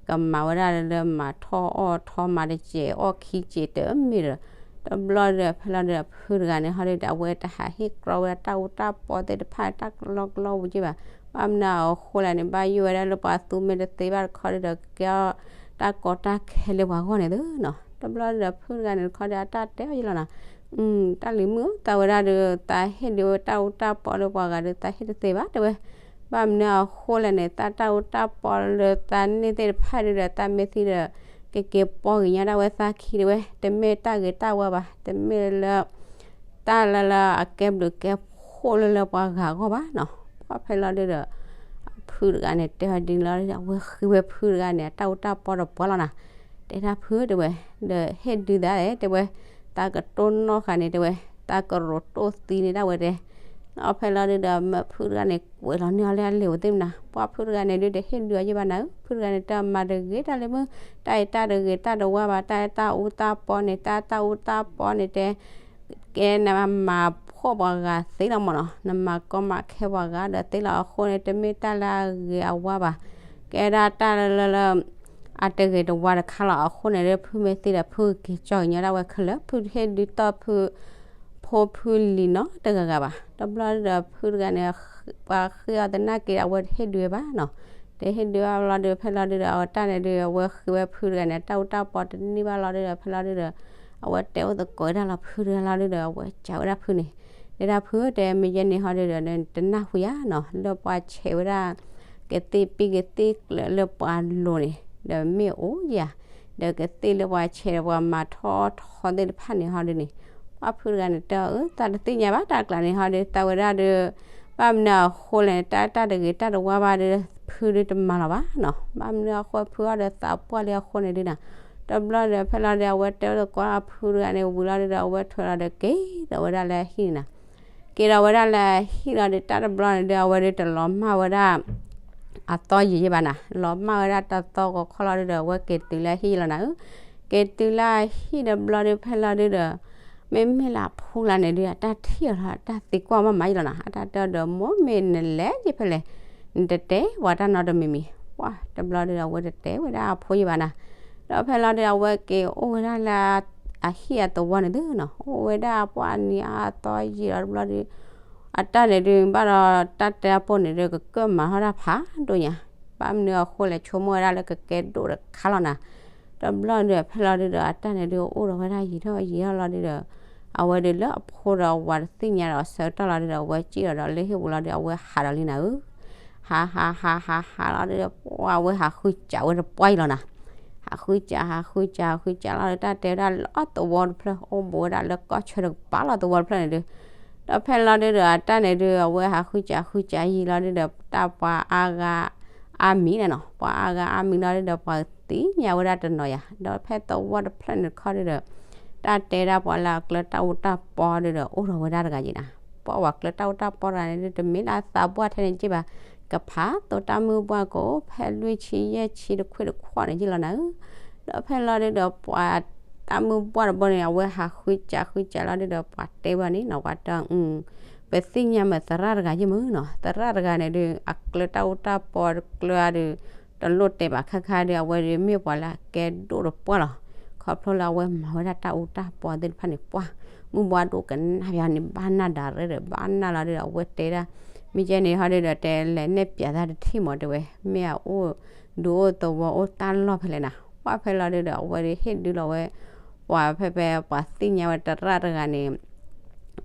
ကမၤဝဲဒၣ်လၢမၤထီၣ်အီၣ်ထီၣ်မၤတစဲးအီၣ်ခံစဲး တမ့ၢ်ဒီး တဘျီဒီး ဖဲလီၤဒုးဒီး ဖုတဂၤန့ၣ်ဟီဒုးဒီး အဝဲတဟးဟ့ၣ်ကြီဝဲဒၣ်တၢ်အူတၢ်ပီသ့ၣ်တဖၣ် တၢ်ကလီကလီပူၤက့ဘၣ်, ဘၣ်မနုၤအဃိလဲၣ်န့ၣ် ဘၣ်ယိၣ်ဝဲဒၣ်လၢပှၤသူမ့ၢ်တသ့ဘၣ်တခီဒုးဒီး ကဲအီၤတၢ်ကီတၢ်ခဲလၢပှၤဂီၢ်န့ၣ်သုနီၤ, တဘျီဒီး ဖုတဂၤန့ၣ်တခီဒီး အတၢ်တဲအီၤယလီၤနီၤ, တၢ်လံၤမုၣ်သးဝဲဒၣ်ဒီး သးဟ့ၣ်ဒုးဝဲတၢ်အူတၢ်ပီလၢပှၤဂၤဒီး သးဟ့ၣ်တသ့ဘၣ်တဲဝဲ, ဘၣ်မနုၤအဃိလဲၣ်န့ၣ် သးတၢ်အူတၢ်ပီလၢသးန့ၢ်သ့ၣ်တဖၣ်ဒုးဒီး သးမ့ၢ်သံဒီး ကက့ၤပီၢ်ဂ့ၤညီဒၣ်ဝဲသးခံတဲဝဲ, တမ့ၢ်တၢ်ဂ့ၤတၢ်ဝါဘၣ်, တမ့ၢ်လၢ တၢ်လၢလၢအကဲဘျုးကဲဖှိၣ်လၢလၢပှၤဂၤအဂီၢ်ဘၣ်နီၤ. ပှၢ်ဖဲလီၤဒုဒီး အဖုတဂၤန့ၣ် တဲဝဲဒ်န့ၣ်လီၤ, အဝဲဃ့ဝဲဖုတဂၤန့ၣ် အတၢ်အူတၢ်ပီဒီးပှၢ်လီၤနၤ. တဲဒၣ်ဖုတဲဝဲ, ဒီးဟ့ၣ်ဒုသးလဲၣ်တဲဝဲ, တၢ်ကတိၢ်နီၣ်ဃာ်န့ၣ်တဲဝဲ, တၢ်ကရိးတိၢ်သံန့ၢ်ဒၣ်ဝဲတဲ ဖဲလီၤဒုဒီး မ့ၢ်ဖုတဂၤန့ၣ် ကွဲးလီၤန့ၢ်အီၤလၢအလံာ်ဝဲသ့ၣ်မနၤ, ပှၢ်ဖုတဂၤန့ၣ်ဒုဒီး ဟ့ၣ်ဒုအီၤယဲၢ်ဘၣ်နၤဧၢ, ဖုတဂၤန့ၣ် တၢ်မၤတဂ့ၤတၢ်လၢမုၢ်, တၢ်အံၤတၢ်တဂ့ၤတၢ်တဝါဘၣ်, တၢ်အံၤတၢ်အူတၢ်ပီန့ၣ်, တၢ်တၢ်အူတၢ်ပီန့ၣ်တဲ ကဲနမၤဖှီၣ်ပှၤဂၤသ့လီၤမၢ်နီၤ, နမၤကီမၤခဲပှၤဂၤဒီးသ့လီၤအဃိန့ၣ် တမ့ၢ်တၢ်လၢအဂ့ၤအဝါဘၣ်, ကဲဒၣ်တၢ်လၢလၢလၢ အတဂ့ၤတဝါတခါလီၤ. အဃိန့ၣ်ဒီး ဖုမ့ၢ်သံဒီး ဖုက့ၤကၠီကညီဒၣ်ဝဲခဲလၢာ်, ဖုဟ့ၣ်ဒုတီၢ်ဖု ဖိဖုလံၤနီတဂၤဂၤဘၣ်. တဘျီဒီးဖုတဂၤန့ၣ် ပှၤဃ့အီၤသနာ်က့ အဝဲတဟ့ၣ်ဒုဝဲဘၣ်နီၤ, တဟ့ၣ်ဒုဘၣ်လီၤဒီး ဖဲလီၤဒုဒီး အတၢ်န့ၣ်ဒု အဝဲဃ့ဝဲဖုတဂၤန့ၣ် တၢ်အူတၢ်ပီတန့ၢ်ဘၣ်လီၤဒုဒီး ဖဲလီၤဒုဒီး အဝဲတဲအိၣ်သကိးဝဲဒၣ်လီၤဖုတဂၤလီၤဒုဒီး အဝဲစံးဝဲဒၣ်ဖုန့ၣ်, တဲဒၣ်ဖု တဲမ့ၢ်ယဲန့ၣ်ဟီဒုဒီး တနၢ်ဟူယၤနီၤ, လၢပှၤဆဲးဝဲဒၣ် ကသ့ၣ်ပံၢ်ကသ့ၣ်ကျၢၤလၢပှၤလိၤန့ၣ် ဒီးမ့ၢ်အိၣ်ယၤ, ဒီးကသ့ၣ်လၢပှၤဆဲးဒီးပှၤမၤထီၣ်ထီသ့ၣ်တဖၣ်န့ၣ်ဟီဒုန့ၣ်, ပှၢ်ဖုတဂၤန့ၣ်တဲအီၤ အၢ သးတသ့ၣ်ညါဘၣ်တၢ်ကျါန့ၣ်ဟီဒု သးဝဲဒၣ်ဒု ဘၣ်မနုၤအဃိလဲၣ် တၢ်တၢ်တဂ့ၤတၢ်တဝါဘၣ်ဒီး ဖုဒုတမၤလီၤဘၣ်နီၤ, ဘၣ်မနုၤအဃိဖုအီၤဒီးသးပှၢ်လံအဃိန့ၣ်ဒုနီၤ, တဘျီဒီး ဖဲလီၤဒု အဝဲတဲအိၣ်သကိးအဖုတဂၤန့ၣ် ဝံၤလီၤဒုဒီး အဝဲထွဲလီၤဒီးက့ၤဒီးဝဲဒၣ်လၢအဟံၣ်န့ၣ်နီၤ, က့ၤဒီးဝဲဒၣ်လၢအဟံၣ်လီၤဒီး တၢ်တဘျီန့ၣ်ဒီး အဝဲဒုတလီၤမၢ်ဝဲဒၣ် အသီယံာ်ယဲၢ်ဘၣ်နၤ, လီၤမၢ်ဝဲဒၣ်တၢ်သီဂီၤခီလီၤဒုဒီး အဝဲက့ၤတုၤလၢအဟံၣ်လီၤနၤဧၢ, က့ၤတုၤလၢအဟံၣ်တဘျီဒု ဖဲလီၤဒုဒီး မ့မ့ၢ်လၢအဖိလၢန့ၣ်ဒု အတၢ်ထံၣ်အီၤလီၤ အတၢ်သံကွၢ်မးမးယံာ်လီၤနၤ, အတၢ်တဲဒီး မိၢ်မ့ၢ်နလဲၤယဲၢ်ဖဲလဲၣ်, နတတဲဝဲတၢ်နီတမံၤမံၤ, ပှၢ်တဘျီဒုဒီး အဝဲတတဲဝဲဒၣ်အဖိယဲၢ်ဘၣ်နၤ, ဒီးဖဲလီၤဒု အဝဲက့ၤအိၣ်ဝဲဒၣ်လၢ အဟံၣ်အသဝီန့ၣ်သုနီၤ, အိၣ်ဝဲဒၣ်ပှၢ်နံၤအါအသီယံာ်လီၤတဘျီဒု အတၢ်န့ၣ်ဒု ဘၣ်ဒီးတၢ်တဲအပိၢ်န့ၣ်ဒု ကကၢၢ်မၤထီၣ်တၢ်ဖးဒိၣ်ညါ, ဘၣ်မနုၤအဃိလဲၣ် ဆိကမိၣ်ဝဲဒၣ်လၢကကဲဒိၣ်တခါလီၤနၤ, တဘျီဒု ဖဲလီၤဒုဒီး အတၢ်န့ၣ်ဒု အိၣ်ဒီးဝဲဒၣ်ယံာ်ထီၣ်ယံာ်ထီၣ်လီၤဒုဒီး အဝဲဒုလၢအဖိဒီးအဝၤတသ့ၣ်ညါဒီးအဆၢကတီၢ်လီၤဒုဒီး အဝဲစံၣ်ဒီးဒီးလၢဟံၣ်ပူၤလီၤဒု အဝဲဟးဒီးလံနၤဧၢ, ဟးဟးဟးဟးဟးလီၤဒုဒီး ပှၢ်အဝဲဟးဃုစးဝဲတပှၢ်အံၤလီၤနၤ, ဟးဃုစး ဟးဃုစး ဟးဃုစးလီၤဒု တၢ်တဲဝဲဒၣ်လၢအသဝီတဖျၢၣ် အိၣ်ဘူးဝဲဒၣ်လၢကီၢ်ဆၢတကပၤလီၤသဝီတဖျၢၣ်န့ၣ်ဒု, ဒီးဖဲလီၤဒုဒီး အတၢ်န့ၣ်ဒု အဝဲဟးဃုစးဃုစးယံာ်လီၤဒုဒီး တၢ်ပှၤအါဂၤအါမံၤန့ၣ်နီၤ, ပှၤအါဂၤအါမံၤလီၤဒုဒီး ပှၤသ့ၣ်ညါဝဲဒၣ်တနီၤယၤ, ဒီးဖဲသဝီတဖျၢၣ်န့ၣ်တခီဒုဒီး တၢ်တဲဒၣ်ပှၤလၢအကျၢၤတၢ်အူတၢ်ပီဒုဒီး အိၣ်ဒီးဝဲဒၣ်တဂၤယံာ်နၤ, ပှၤဝဲကျၢၤတၢ်အူတၢ်ပီတဂၤန့ၣ်ဒု တမ့ၢ်လၢအသးပှၢ်ထဲန့ၣ်က့ၢ်ဘၣ်, ကဖးသိးတၢ်မုၢ်ပှၢ်ကအိၣ်ဖဲလွံၢ်ဆံယဲၢ်ဆံတခွံတခွီန့ၣ်ယံာ်လီၤနၤဧၢ, ဒီးဖဲလီၤဒုဒီး ပှၤတၢ်မုၢ်ပှၢ်တဘီန့ၣ် အဝဲဟးဃုစးဃုစးလီၤဒုဒီး ပှၤတဲဝဲန့ၣ်နီၤ ပှၤတဲ ပသ့ၣ်ညါမ့ၢ်သရၣ်တဂၤယ့ၢ်မုၢ်နီၤ, သရၣ်တဂၤန့ၣ်ဒု အကျၢၤတၢ်အူတၢ်ပီတကျၢၤဒု တလိၣ်တဲဘၣ်ခါခါဒု အဝဲဒုမ့ၢ်ပှၤလၢအကဲဒိၣ်တပှၢ်လီၤ, ခီဖျိလၢအဝဲမၤဝဲဒၣ်တၢ်အူတၢ်ပီသ့ၣ်တဖၣ်န့ၣ် ပှၢ် မုၢ်ဘှၣ်ဒိၣ်ကနၣ်ပယီၤန့ၣ် ဘၣ်နၢ်ဒၣ်ရဲဒီး ဘၣ်နၢ်လီၤဒုဒီး အဝဲတဲဒၣ် မ့ၢ်ကဲန့ၣ်ဟီဒုဒီး တဲလဲၤနဲၣ်ပျးသးတထံၣ်မးတဲဝဲ, မ့ၢ်အအိၣ်ဒူအိၣ်သဝီအိၣ်တၢ်လီၢ်ဖဲလဲၣ်နၤ, ပှၢ်ဖဲလီၤဒုဒီး အဝဲဒုဟ့ၣ်ဒုလီၤဝဲ ပှၤဖဲဖဲပှၤသ့ၣ်ညါဝဲသရၣ်တဂၤန့ၣ်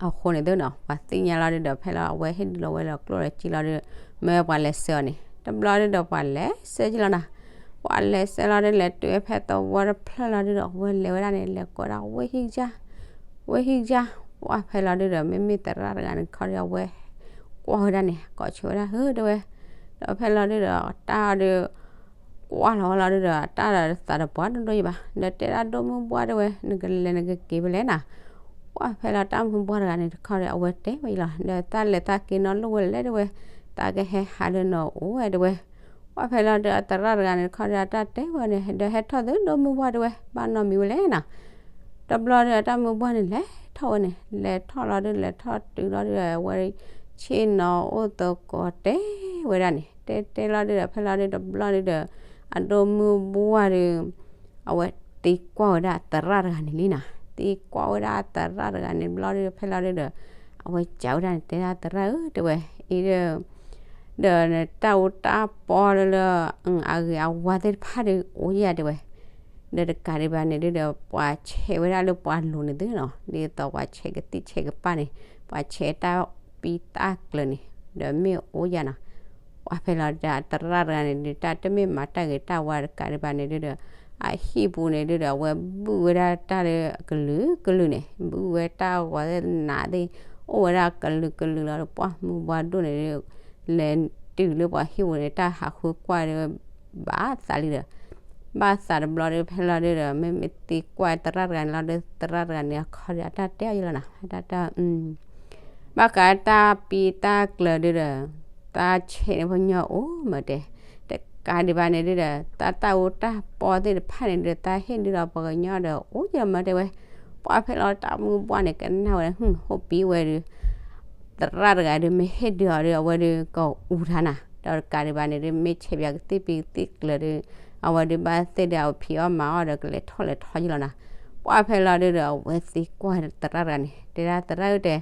အဃိန့ၣ်သုနီၤ ပှၤသ့ၣ်ညါလီၤဒုဒီး ဖဲလီၤအဝဲဟ့ၣ်ဒုလီၤဝဲလၢကျိၣ်လၢစ့လီၤဒု မ့ၢ်ပှၤလဲၤဆှၢအီၤန့ၣ် တဘျီဒုဒီးပှၤလဲၤဆှၢက့ၤလီၤနၤ, ပှၤလဲၤဆှၢလီၤဒု လဲၤတုၤဝဲဖဲသဝီတဖျၢၣ်လီၤဒုဒီး အဝဲလဲၤဝဲဒၣ်န့ၣ် လဲၤကိးဒၣ်ဝ့ၢ်ဟံၣ်ကၢ် ဝ့ၢ်ဟံၣ်ကၢ်, ပှၢ်ဖဲလီၤဒုဒီး မ့မ့ၢ်သရၣ်တဂၤန့ၣ်ခီဒု အဝဲကွၢ်ဝဲဒၣ်န့ၣ် ကိးဆၢဝဲဒၣ်ဧၢတဲဝဲ, ဒီးဖဲလီၤဒုဒီး တၢ်ဒု ကွၢ်လီၤဝဲလီၤဒုဒီး တၢ်ဒီးသးတပှၢ်ဒိၣ်ဒိၣ်ယံၤဘၣ်, ဒီးတဲဒၣ်ဒိၣ်မုၢ်ဘှၢ်တဲဝဲ နကလဲၤနကက့ၤဖဲလဲၣ်နၤ, ပှၢ်ဖဲလီၤတၢ်မုၢ်ဘှၢ်တဂၤန့ၣ်တခီဒီး အဝဲတဲဝဲအံၤလီၤ ဒီးသးလဲၤသးက့ၤနီတလိၣ်ဝဲလဲၣ်တဲဝဲ, သးကဟဲဟးဒီးနီၢ်အိၣ်ဝဲတဲဝဲ, ပှၢ်ဖဲလီၤဒုအသရၣ်တဂၤန့ၣ်တခီဒီး တၢ်တဲဝဲန့ၣ် ဒီးဟဲထီၣ်သုဒိၣ်မုၢ်ဘှၢ်တဲဝဲ ဘၣ်နီတမံၤဝဲလဲၣ်နၤ တဘျီဒီးတၢ်မုၢ်ဘှၢ်န့ၣ်လဲၤထီၣ်ဝဲန့ၣ် လဲၤထီၣ်လီၤဒု လဲၤထီၣ်တုၤလီၤဒုဒီး အဝဲဆ့ၣ်နီၤအိၣ်သကိးတဲဝဲဒၣ်န့ၣ် တဲတဲလီၤဒုဒီး ဖဲလီၤဒုတဘျီဒုဒီး အဒိၣ်မုၢ်ဘှၢ်ဒု အဝဲသံကွၢ်ဝဲဒၣ်သရၣ်တဂၤန့ၣ်လံနၤ, သံကွၢ်ဝဲဒၣ်သရၣ်တဂၤန့ၣ်တဘျီဒု ဖဲလီၤဒုဒီး အဝဲစံးဝဲဒၣ်န့ၣ် တဲဒၣ်သရၣ်ဧၢတဲဝဲ အံၤဒီး ဒီးနတၢ်အူတၢ်ပီလၢလၢ အဂ့ၤအဝါသ့ၣ်တဖၣ်ဒု အိၣ်ယၤတဲဝဲ, ဒီးတကးဒံးဘၣ်န့ၣ်ဒုဒီး ပှၤဆဲးဝဲဒၣ်လၢပှၤလိၤန့ၣ်သုနီၤ ဒ်သိးပှၤဆဲးကသံၣ်ဆဲးကပၢ်န့ၣ် ပှၤဆဲးတၢ်ပံတၢ်ကျၢၤန့ၣ် ဒီးမ့ၢ်အိၣ်ယၤနီၤ, ပှၢ်ဖဲလီၤဒုသရၣ်တဂၤန့ၣ်ဒု တၢ်တမ့ၢ်မၤတၢ်ဂ့ၤတၢ်ဝါတကးဒံးဘၣ်န့ၣ်ဒုဒီး အဟံၣ်ပူၤန့ၣ်ဒုဒီး အဝဲဘုၣ်ဝဲဒၣ်တၢ်ဒီးကလုာ်ကလုာ်န့ၣ် ဘုၣ်ဝဲတၢ်ဂီၤသ့ၣ်နးသ့ၣ် အိၣ်ဝဲဒၣ်ကလုာ်ကလုာ်လီၤဒီး ပှၢ်မုၢ်ဘှါဒိၣ်န့ၣ်ဒု လဲၤတုၤလၢပှၤဟံၣ်ပူၤန့ၣ် တၢ်ဟးဃုကွၢ်ဒီး ဘၣ်သးလံဒီး ဘၣ်သးတဘျီဒီး ဖဲလီၤဒုဒီး မ့မ့ၢ်သံကွၢ်သရၣ်တဂၤန့ၣ်လီၤဒီး သရၣ်တဂၤန့ၣ် အခီဒီးအတၢ်တဲအီၤယလီၤနီၤ အတၢ်တဲ ဘၣ်ဃးတၢ်ပံတၢ်ကျၢၤဒုဒီး တၢ်ဆဲးန့ၣ်ပှၤညီအိၣ်မးတဲ, တကးဒံးဘၣ်န့ၣ်ဒုဒီး တၢ်တၢ်အူတၢ်ပီသ့ၣ်တဖၣ်န့ၣ်ဒုဒီး တၢ်ဟ့ၣ်ဒုဒီးပှၤကညီဒီး အိၣ်ယမၢတဲဝဲ, ပှၢ်ဖဲလီၤတၢ်မုၢ်ဘှၢ်န့ၣ် ကနၣ်ဝဲ ဟိၣ်ပံဝဲဒု သရၣ်တဂၤဒု မ့ၢ်ဟ့ၣ်ဒုအီၤဒီး အဝဲဒုကအူထါနၤ, ဒီးတကးဒံးဘၣ်န့ၣ်ဒု မ့ၢ်ဆဲးပၠးကသံၣ်ပံကသံၣ်ကျၢၤဒု အဝဲဒုဘၣ်သ့ၣ်ဒု အဖံးအီၣ်မၤအီၣ်ဒီး ကလဲၤထီၣ်လဲၤထီယလီၤနၤ, ပှၢ်ဖဲလီၤဒုဒီး အဝဲသံကွၢ်သရၣ်တဂၤန့ၣ် တဲဒၣ်သရၣ်ဧၢတဲ,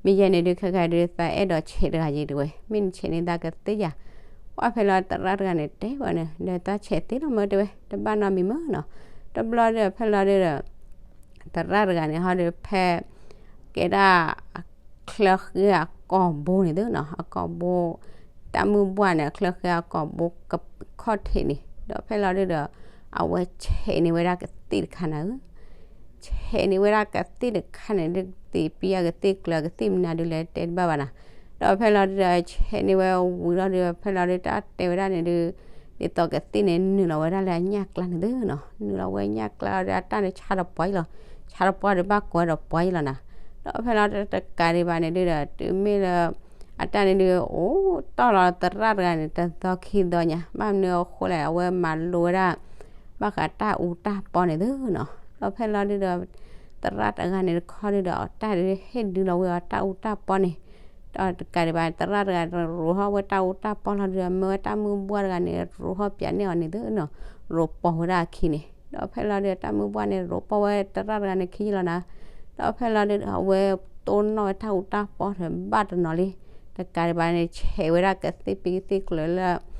မ့ၢ်ယဲန့ၣ်ဒု ခဲခါဒု သးအဲၣ်ဒိးဆဲးတဂၤယံၤတဲဝဲ, မ့ၢ်နဆဲးန့ၢ်သးကသ့ဧါ, ပှၢ်ဖဲလီၤသရၣ်တဂၤန့ၣ် တဲဝဲန့ၣ် ဒီးသးဆဲးသ့လီၤမၢတဲဝဲ တဘၣ်နီတမံၤမၢနီၤ, တဘျီဒုဖဲလီၤဒုဒီး သရၣ်တဂၤန့ၣ် ဟီဒုဖဲ ကဲဒၣ် ချၢဃ့အကိာ်ဘိန့ၣ်သုနီၤ အကိာ်ဘိ တၢ်မုၢ်ဘှၢ်န့ၣ် အချၢဃ့အကိာ်ဘိခီၣ်ထံးန့ၣ် ဒီးဖဲလီၤဒုဒီး အဝဲဆဲးန့ၢ်ဝဲဒၣ်ကသံၣ်တခါနၤဧၢ, ဆဲးန့ၢ်ဝဲဒၣ်ကသံၣ်တခါန့ၣ်ဒု သံးပံအကသံၣ်ကျၢၤကသံၣ်မနုၤဒုလဲၣ်တဲတဘၣ်ဘၣ်နၤ, ဒီးဖဲလီၤဒုဒီး ဆဲးန့ၢ်ဝဲဝံၤလီၤဒု ဖဲလီၤဒုတၢ်တဲဝဲဒၣ်န့ၣ်ဒု ဒ်သိးကသံၣ်န့ၣ်နုာ်လီၤဝဲဒၣ်လၢအညၣ်ကျါန့ၣ်သုနီၤ, နုာ်လီၤဝဲညၣ်ကျါဒီး အတၢ်န့ၣ်ဆါတပှၢ်အံၤလီၤ, ဆါတပှၢ်ဒီးဘၣ်ကွဲးဒီးပှၢ်အံၤလီၤနၤ, ဒီးဖဲလီၤဒုတကးဒံးဘၣ်န့ၣ်ဒုဒီး တုၤမ့ၢ်လၢ အတၢ်န့ၣ်ဒု အိၣ်တီၢ်လီၤသရၣ်တဂၤန့ၣ် တသီခံသီညါ ဘၣ်မနုၤအဃိလဲၣ် အဝဲမၤလိဝဲဒၣ် ဘၣ်ဃးတၢ်အူတၢ်ပီန့ၣ်သုနီၤ, ဒီးဖဲလီၤဒုဒီး သရၣ်တဂၤန့ၣ်တခီဒုဒီး အတၢ်ဒုဟ့ၣ်ဒုလီၤဝဲအီၤတၢ်အူတၢ်ပီန့ၣ် ဒီးတကးဒံးဘၣ် သရၣ်တဂၤရိးထီၣ်ဝဲတၢ်အူတၢ်ပီလီၤဒုဒီး မၢဝဲတၢ်မုၢ်ဘှၢ်တဂၤန့ၣ် ရိးထီၣ်ပၠးန့ၢ်အီၤန့ၣ်သုနီၤ, ရိးပီၢ်ဝဲဒၣ်အခံန့ၣ် ဒီးဖဲလီၤဒုဒီး တၢ်မုၢ်ဘှၢ်န့ၣ် ရိးပီၢ်ဝဲသရၣ်တဂၤန့ၣ်ခံယလီၤနၤ, ဒီးဖဲလီၤဒုဒီး အဝဲတိၢ်နီၣ်ဝဲတၢ်အူတၢ်ပီထီၣ်ဘၣ်တနီၤလံ, တကးဒံးဘၣ်န့ၣ် ဆဲးဝဲဒၣ်ကသံၣ်ပံကသံၣ်ကျၢၤလၢ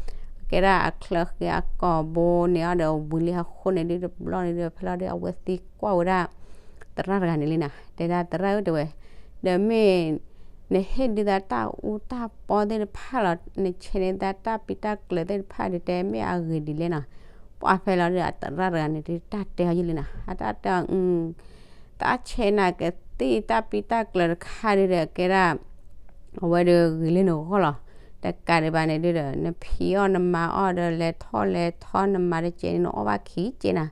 ကဲဒၣ်အချၢဃ့အကိာ်ဘိန့ၣ်အီၤဒီးဝံၤလံအဃိန့ၣ်ဒုတဘျီန့ၣ်ဒု ဖဲလီၤဒု အဝဲသံကွၢ်ဝဲဒၣ် သရၣ်တဂၤန့ၣ်လံနၤ, တဲဒၣ်သရၣ်ဧၢတဲဝဲ, ဒီးမ့ၢ် နဟ့ၣ်ဒုသးတၢ်အူတၢ်ပီသ့ၣ်တဖၣ်လီၤ, နဆဲးန့ၢ်သးတၢ်ပံတၢ်ကျၢၤသ့ၣ်တဖၣ်ဒုတဲမ့ၢ်အဂ့ၤဒ်လဲၣ်နီၤ, ပှၢ်ဖဲလီၤဒုအသရၣ်တဂၤန့ၣ်ဒုတၢ်တဲအီၤယလံနၤ, အတၢ်တဲအီၤ တၢ်ဆဲးနၤကသံၣ်တၢ်ပံတၢ်ကျၢၤတခါဒုဒီးကဲဒၣ် အဝဲဒုဂ့ၤလၢနဂီၢ်လီၤ, တကးဒံးဘၣ်န့ၣ်ဒုဒီး နဖံးအီၣ်နမၤအီၣ်ဒီးလဲၤထီၣ်လဲၤထီနမၤတကဲးန့ၣ် နအီၣ်ဘၣ်ခံကဲးနၤ,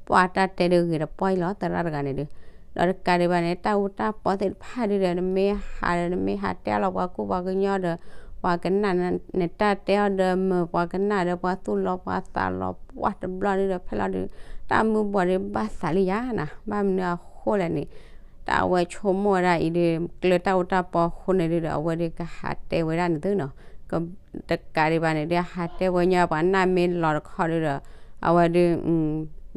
ပှၢ်တၢ်တဲဒုဂ့ၤတပီၢ်အံၤလီၤ သရၣ်တဂၤန့ၣ်ဒု, ဒီးတကးဒံးဘၣ်န့ၣ် တၢ်အူတၢ်ပီသ့ၣ်တဖၣ်ဒုဒီး နမ့ၢ်ဟးဒီး နမ့ၢ်ဟးတဲအီၤလီၤပှၤကူၣ်ပှၤကညီဒီး ပှၤကနၣ် နတၢ်တဲအီၤဒီးမုာ် ပှၤကနၣ်ဒီးပှၤသူၣ်လီၤပှၤသးလီၤ ပှၢ်တဘျီဒုဒီးဖဲလီၤဒု တၢ်မုၢ်ဘှၢ်ဒုဘၣ်သးလံယါနၤ, ဘၣ်မနုၤအဃိလဲၣ်န့ၣ် တၢ်အဝဲဆိကမိၣ်ဝဲဒၣ်အံၤဒု ကျၢၤတၢ်အူတၢ်ပီအဃိန့ၣ်ဒုဒီး အဝဲဒုကဟးတဲဝဲဒၣ်န့ၣ်သုနီၤ, တကးဒံးဘၣ်န့ၣ်ဒု ဟးတဲဝဲညီ ပှၤနၢ်မ့ၢ်လီၤတခီဒုဒီး အဝဲဒု ဒ်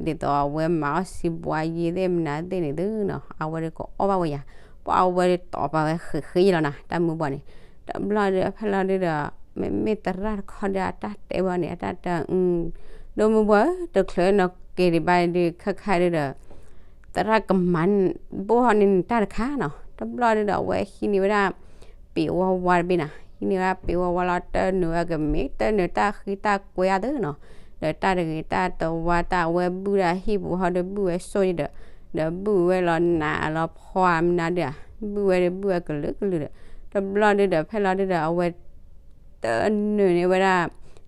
သိးအဝဲမၤအီၣ်စံးဘှါယ့သ့ၣ်မနုၤသ့ၣ်န့ၣ်သုနီၤ အဝဲဒုကအီၣ်ဘၣ်ဝဲယါ, ပှၢ်အဝဲဒုတီၢ်ပာ်ဝဲဃ့ဃ့ယလီၤနၤ တၢ်မုၢ်ဘှၢ်န့ၣ်, တဘျီဒုဖဲလီၤဒုဒီး မ့မ့ၢ်သရၣ်တခီဒုအတၢ်တဲဝဲန့ၣ် အတၢ်တဲ ဒိၣ်မုၢ်ဘှၢ်ဧၢ တချုးနက့ၤဒံးဘၣ်ဒု ခါခါဒုဒီး သရၣ်ကမၤဘိၣ်ထီၣ်န့ၢ်နတၢ်တခါနီၤ, တဘျီဒုဒီးအဝဲဟံးန့ၢ်ဝဲဒၣ် ပ့ၤဝါဝါတဘ့ၣ်နၤ, ဟံးန့ၢ်ဝဲဒၣ်ပ့ၤဝါဝါလီၤ တၢ်နုာ်ဝဲကမ့ၢ်တၢ်နုာ်တၢ်ဃံတၢ်ကွဲအါသုနီၤ, ဒီးတၢ်တဂ့ၤတၢ်တဝါတၢ်အဝဲဘုၣ်ဒၣ်ဟံၣ်ပူၤဟီဒုဘုၣ်ဝဲစိၣ်ယဒီး ဒီးဘုၣ်ဝဲလီၤနးအလီၤဖှီၣ်မနုၤဒု ဘုၣ်ဝဲဒုဘုၣ်ဝဲကလုာ်ကလုာ်ဒီး တဘျီဒုဒီးဖဲလီၤဒုဒီးအဝဲ တနုာ်န့ၢ်ဝဲဒၣ်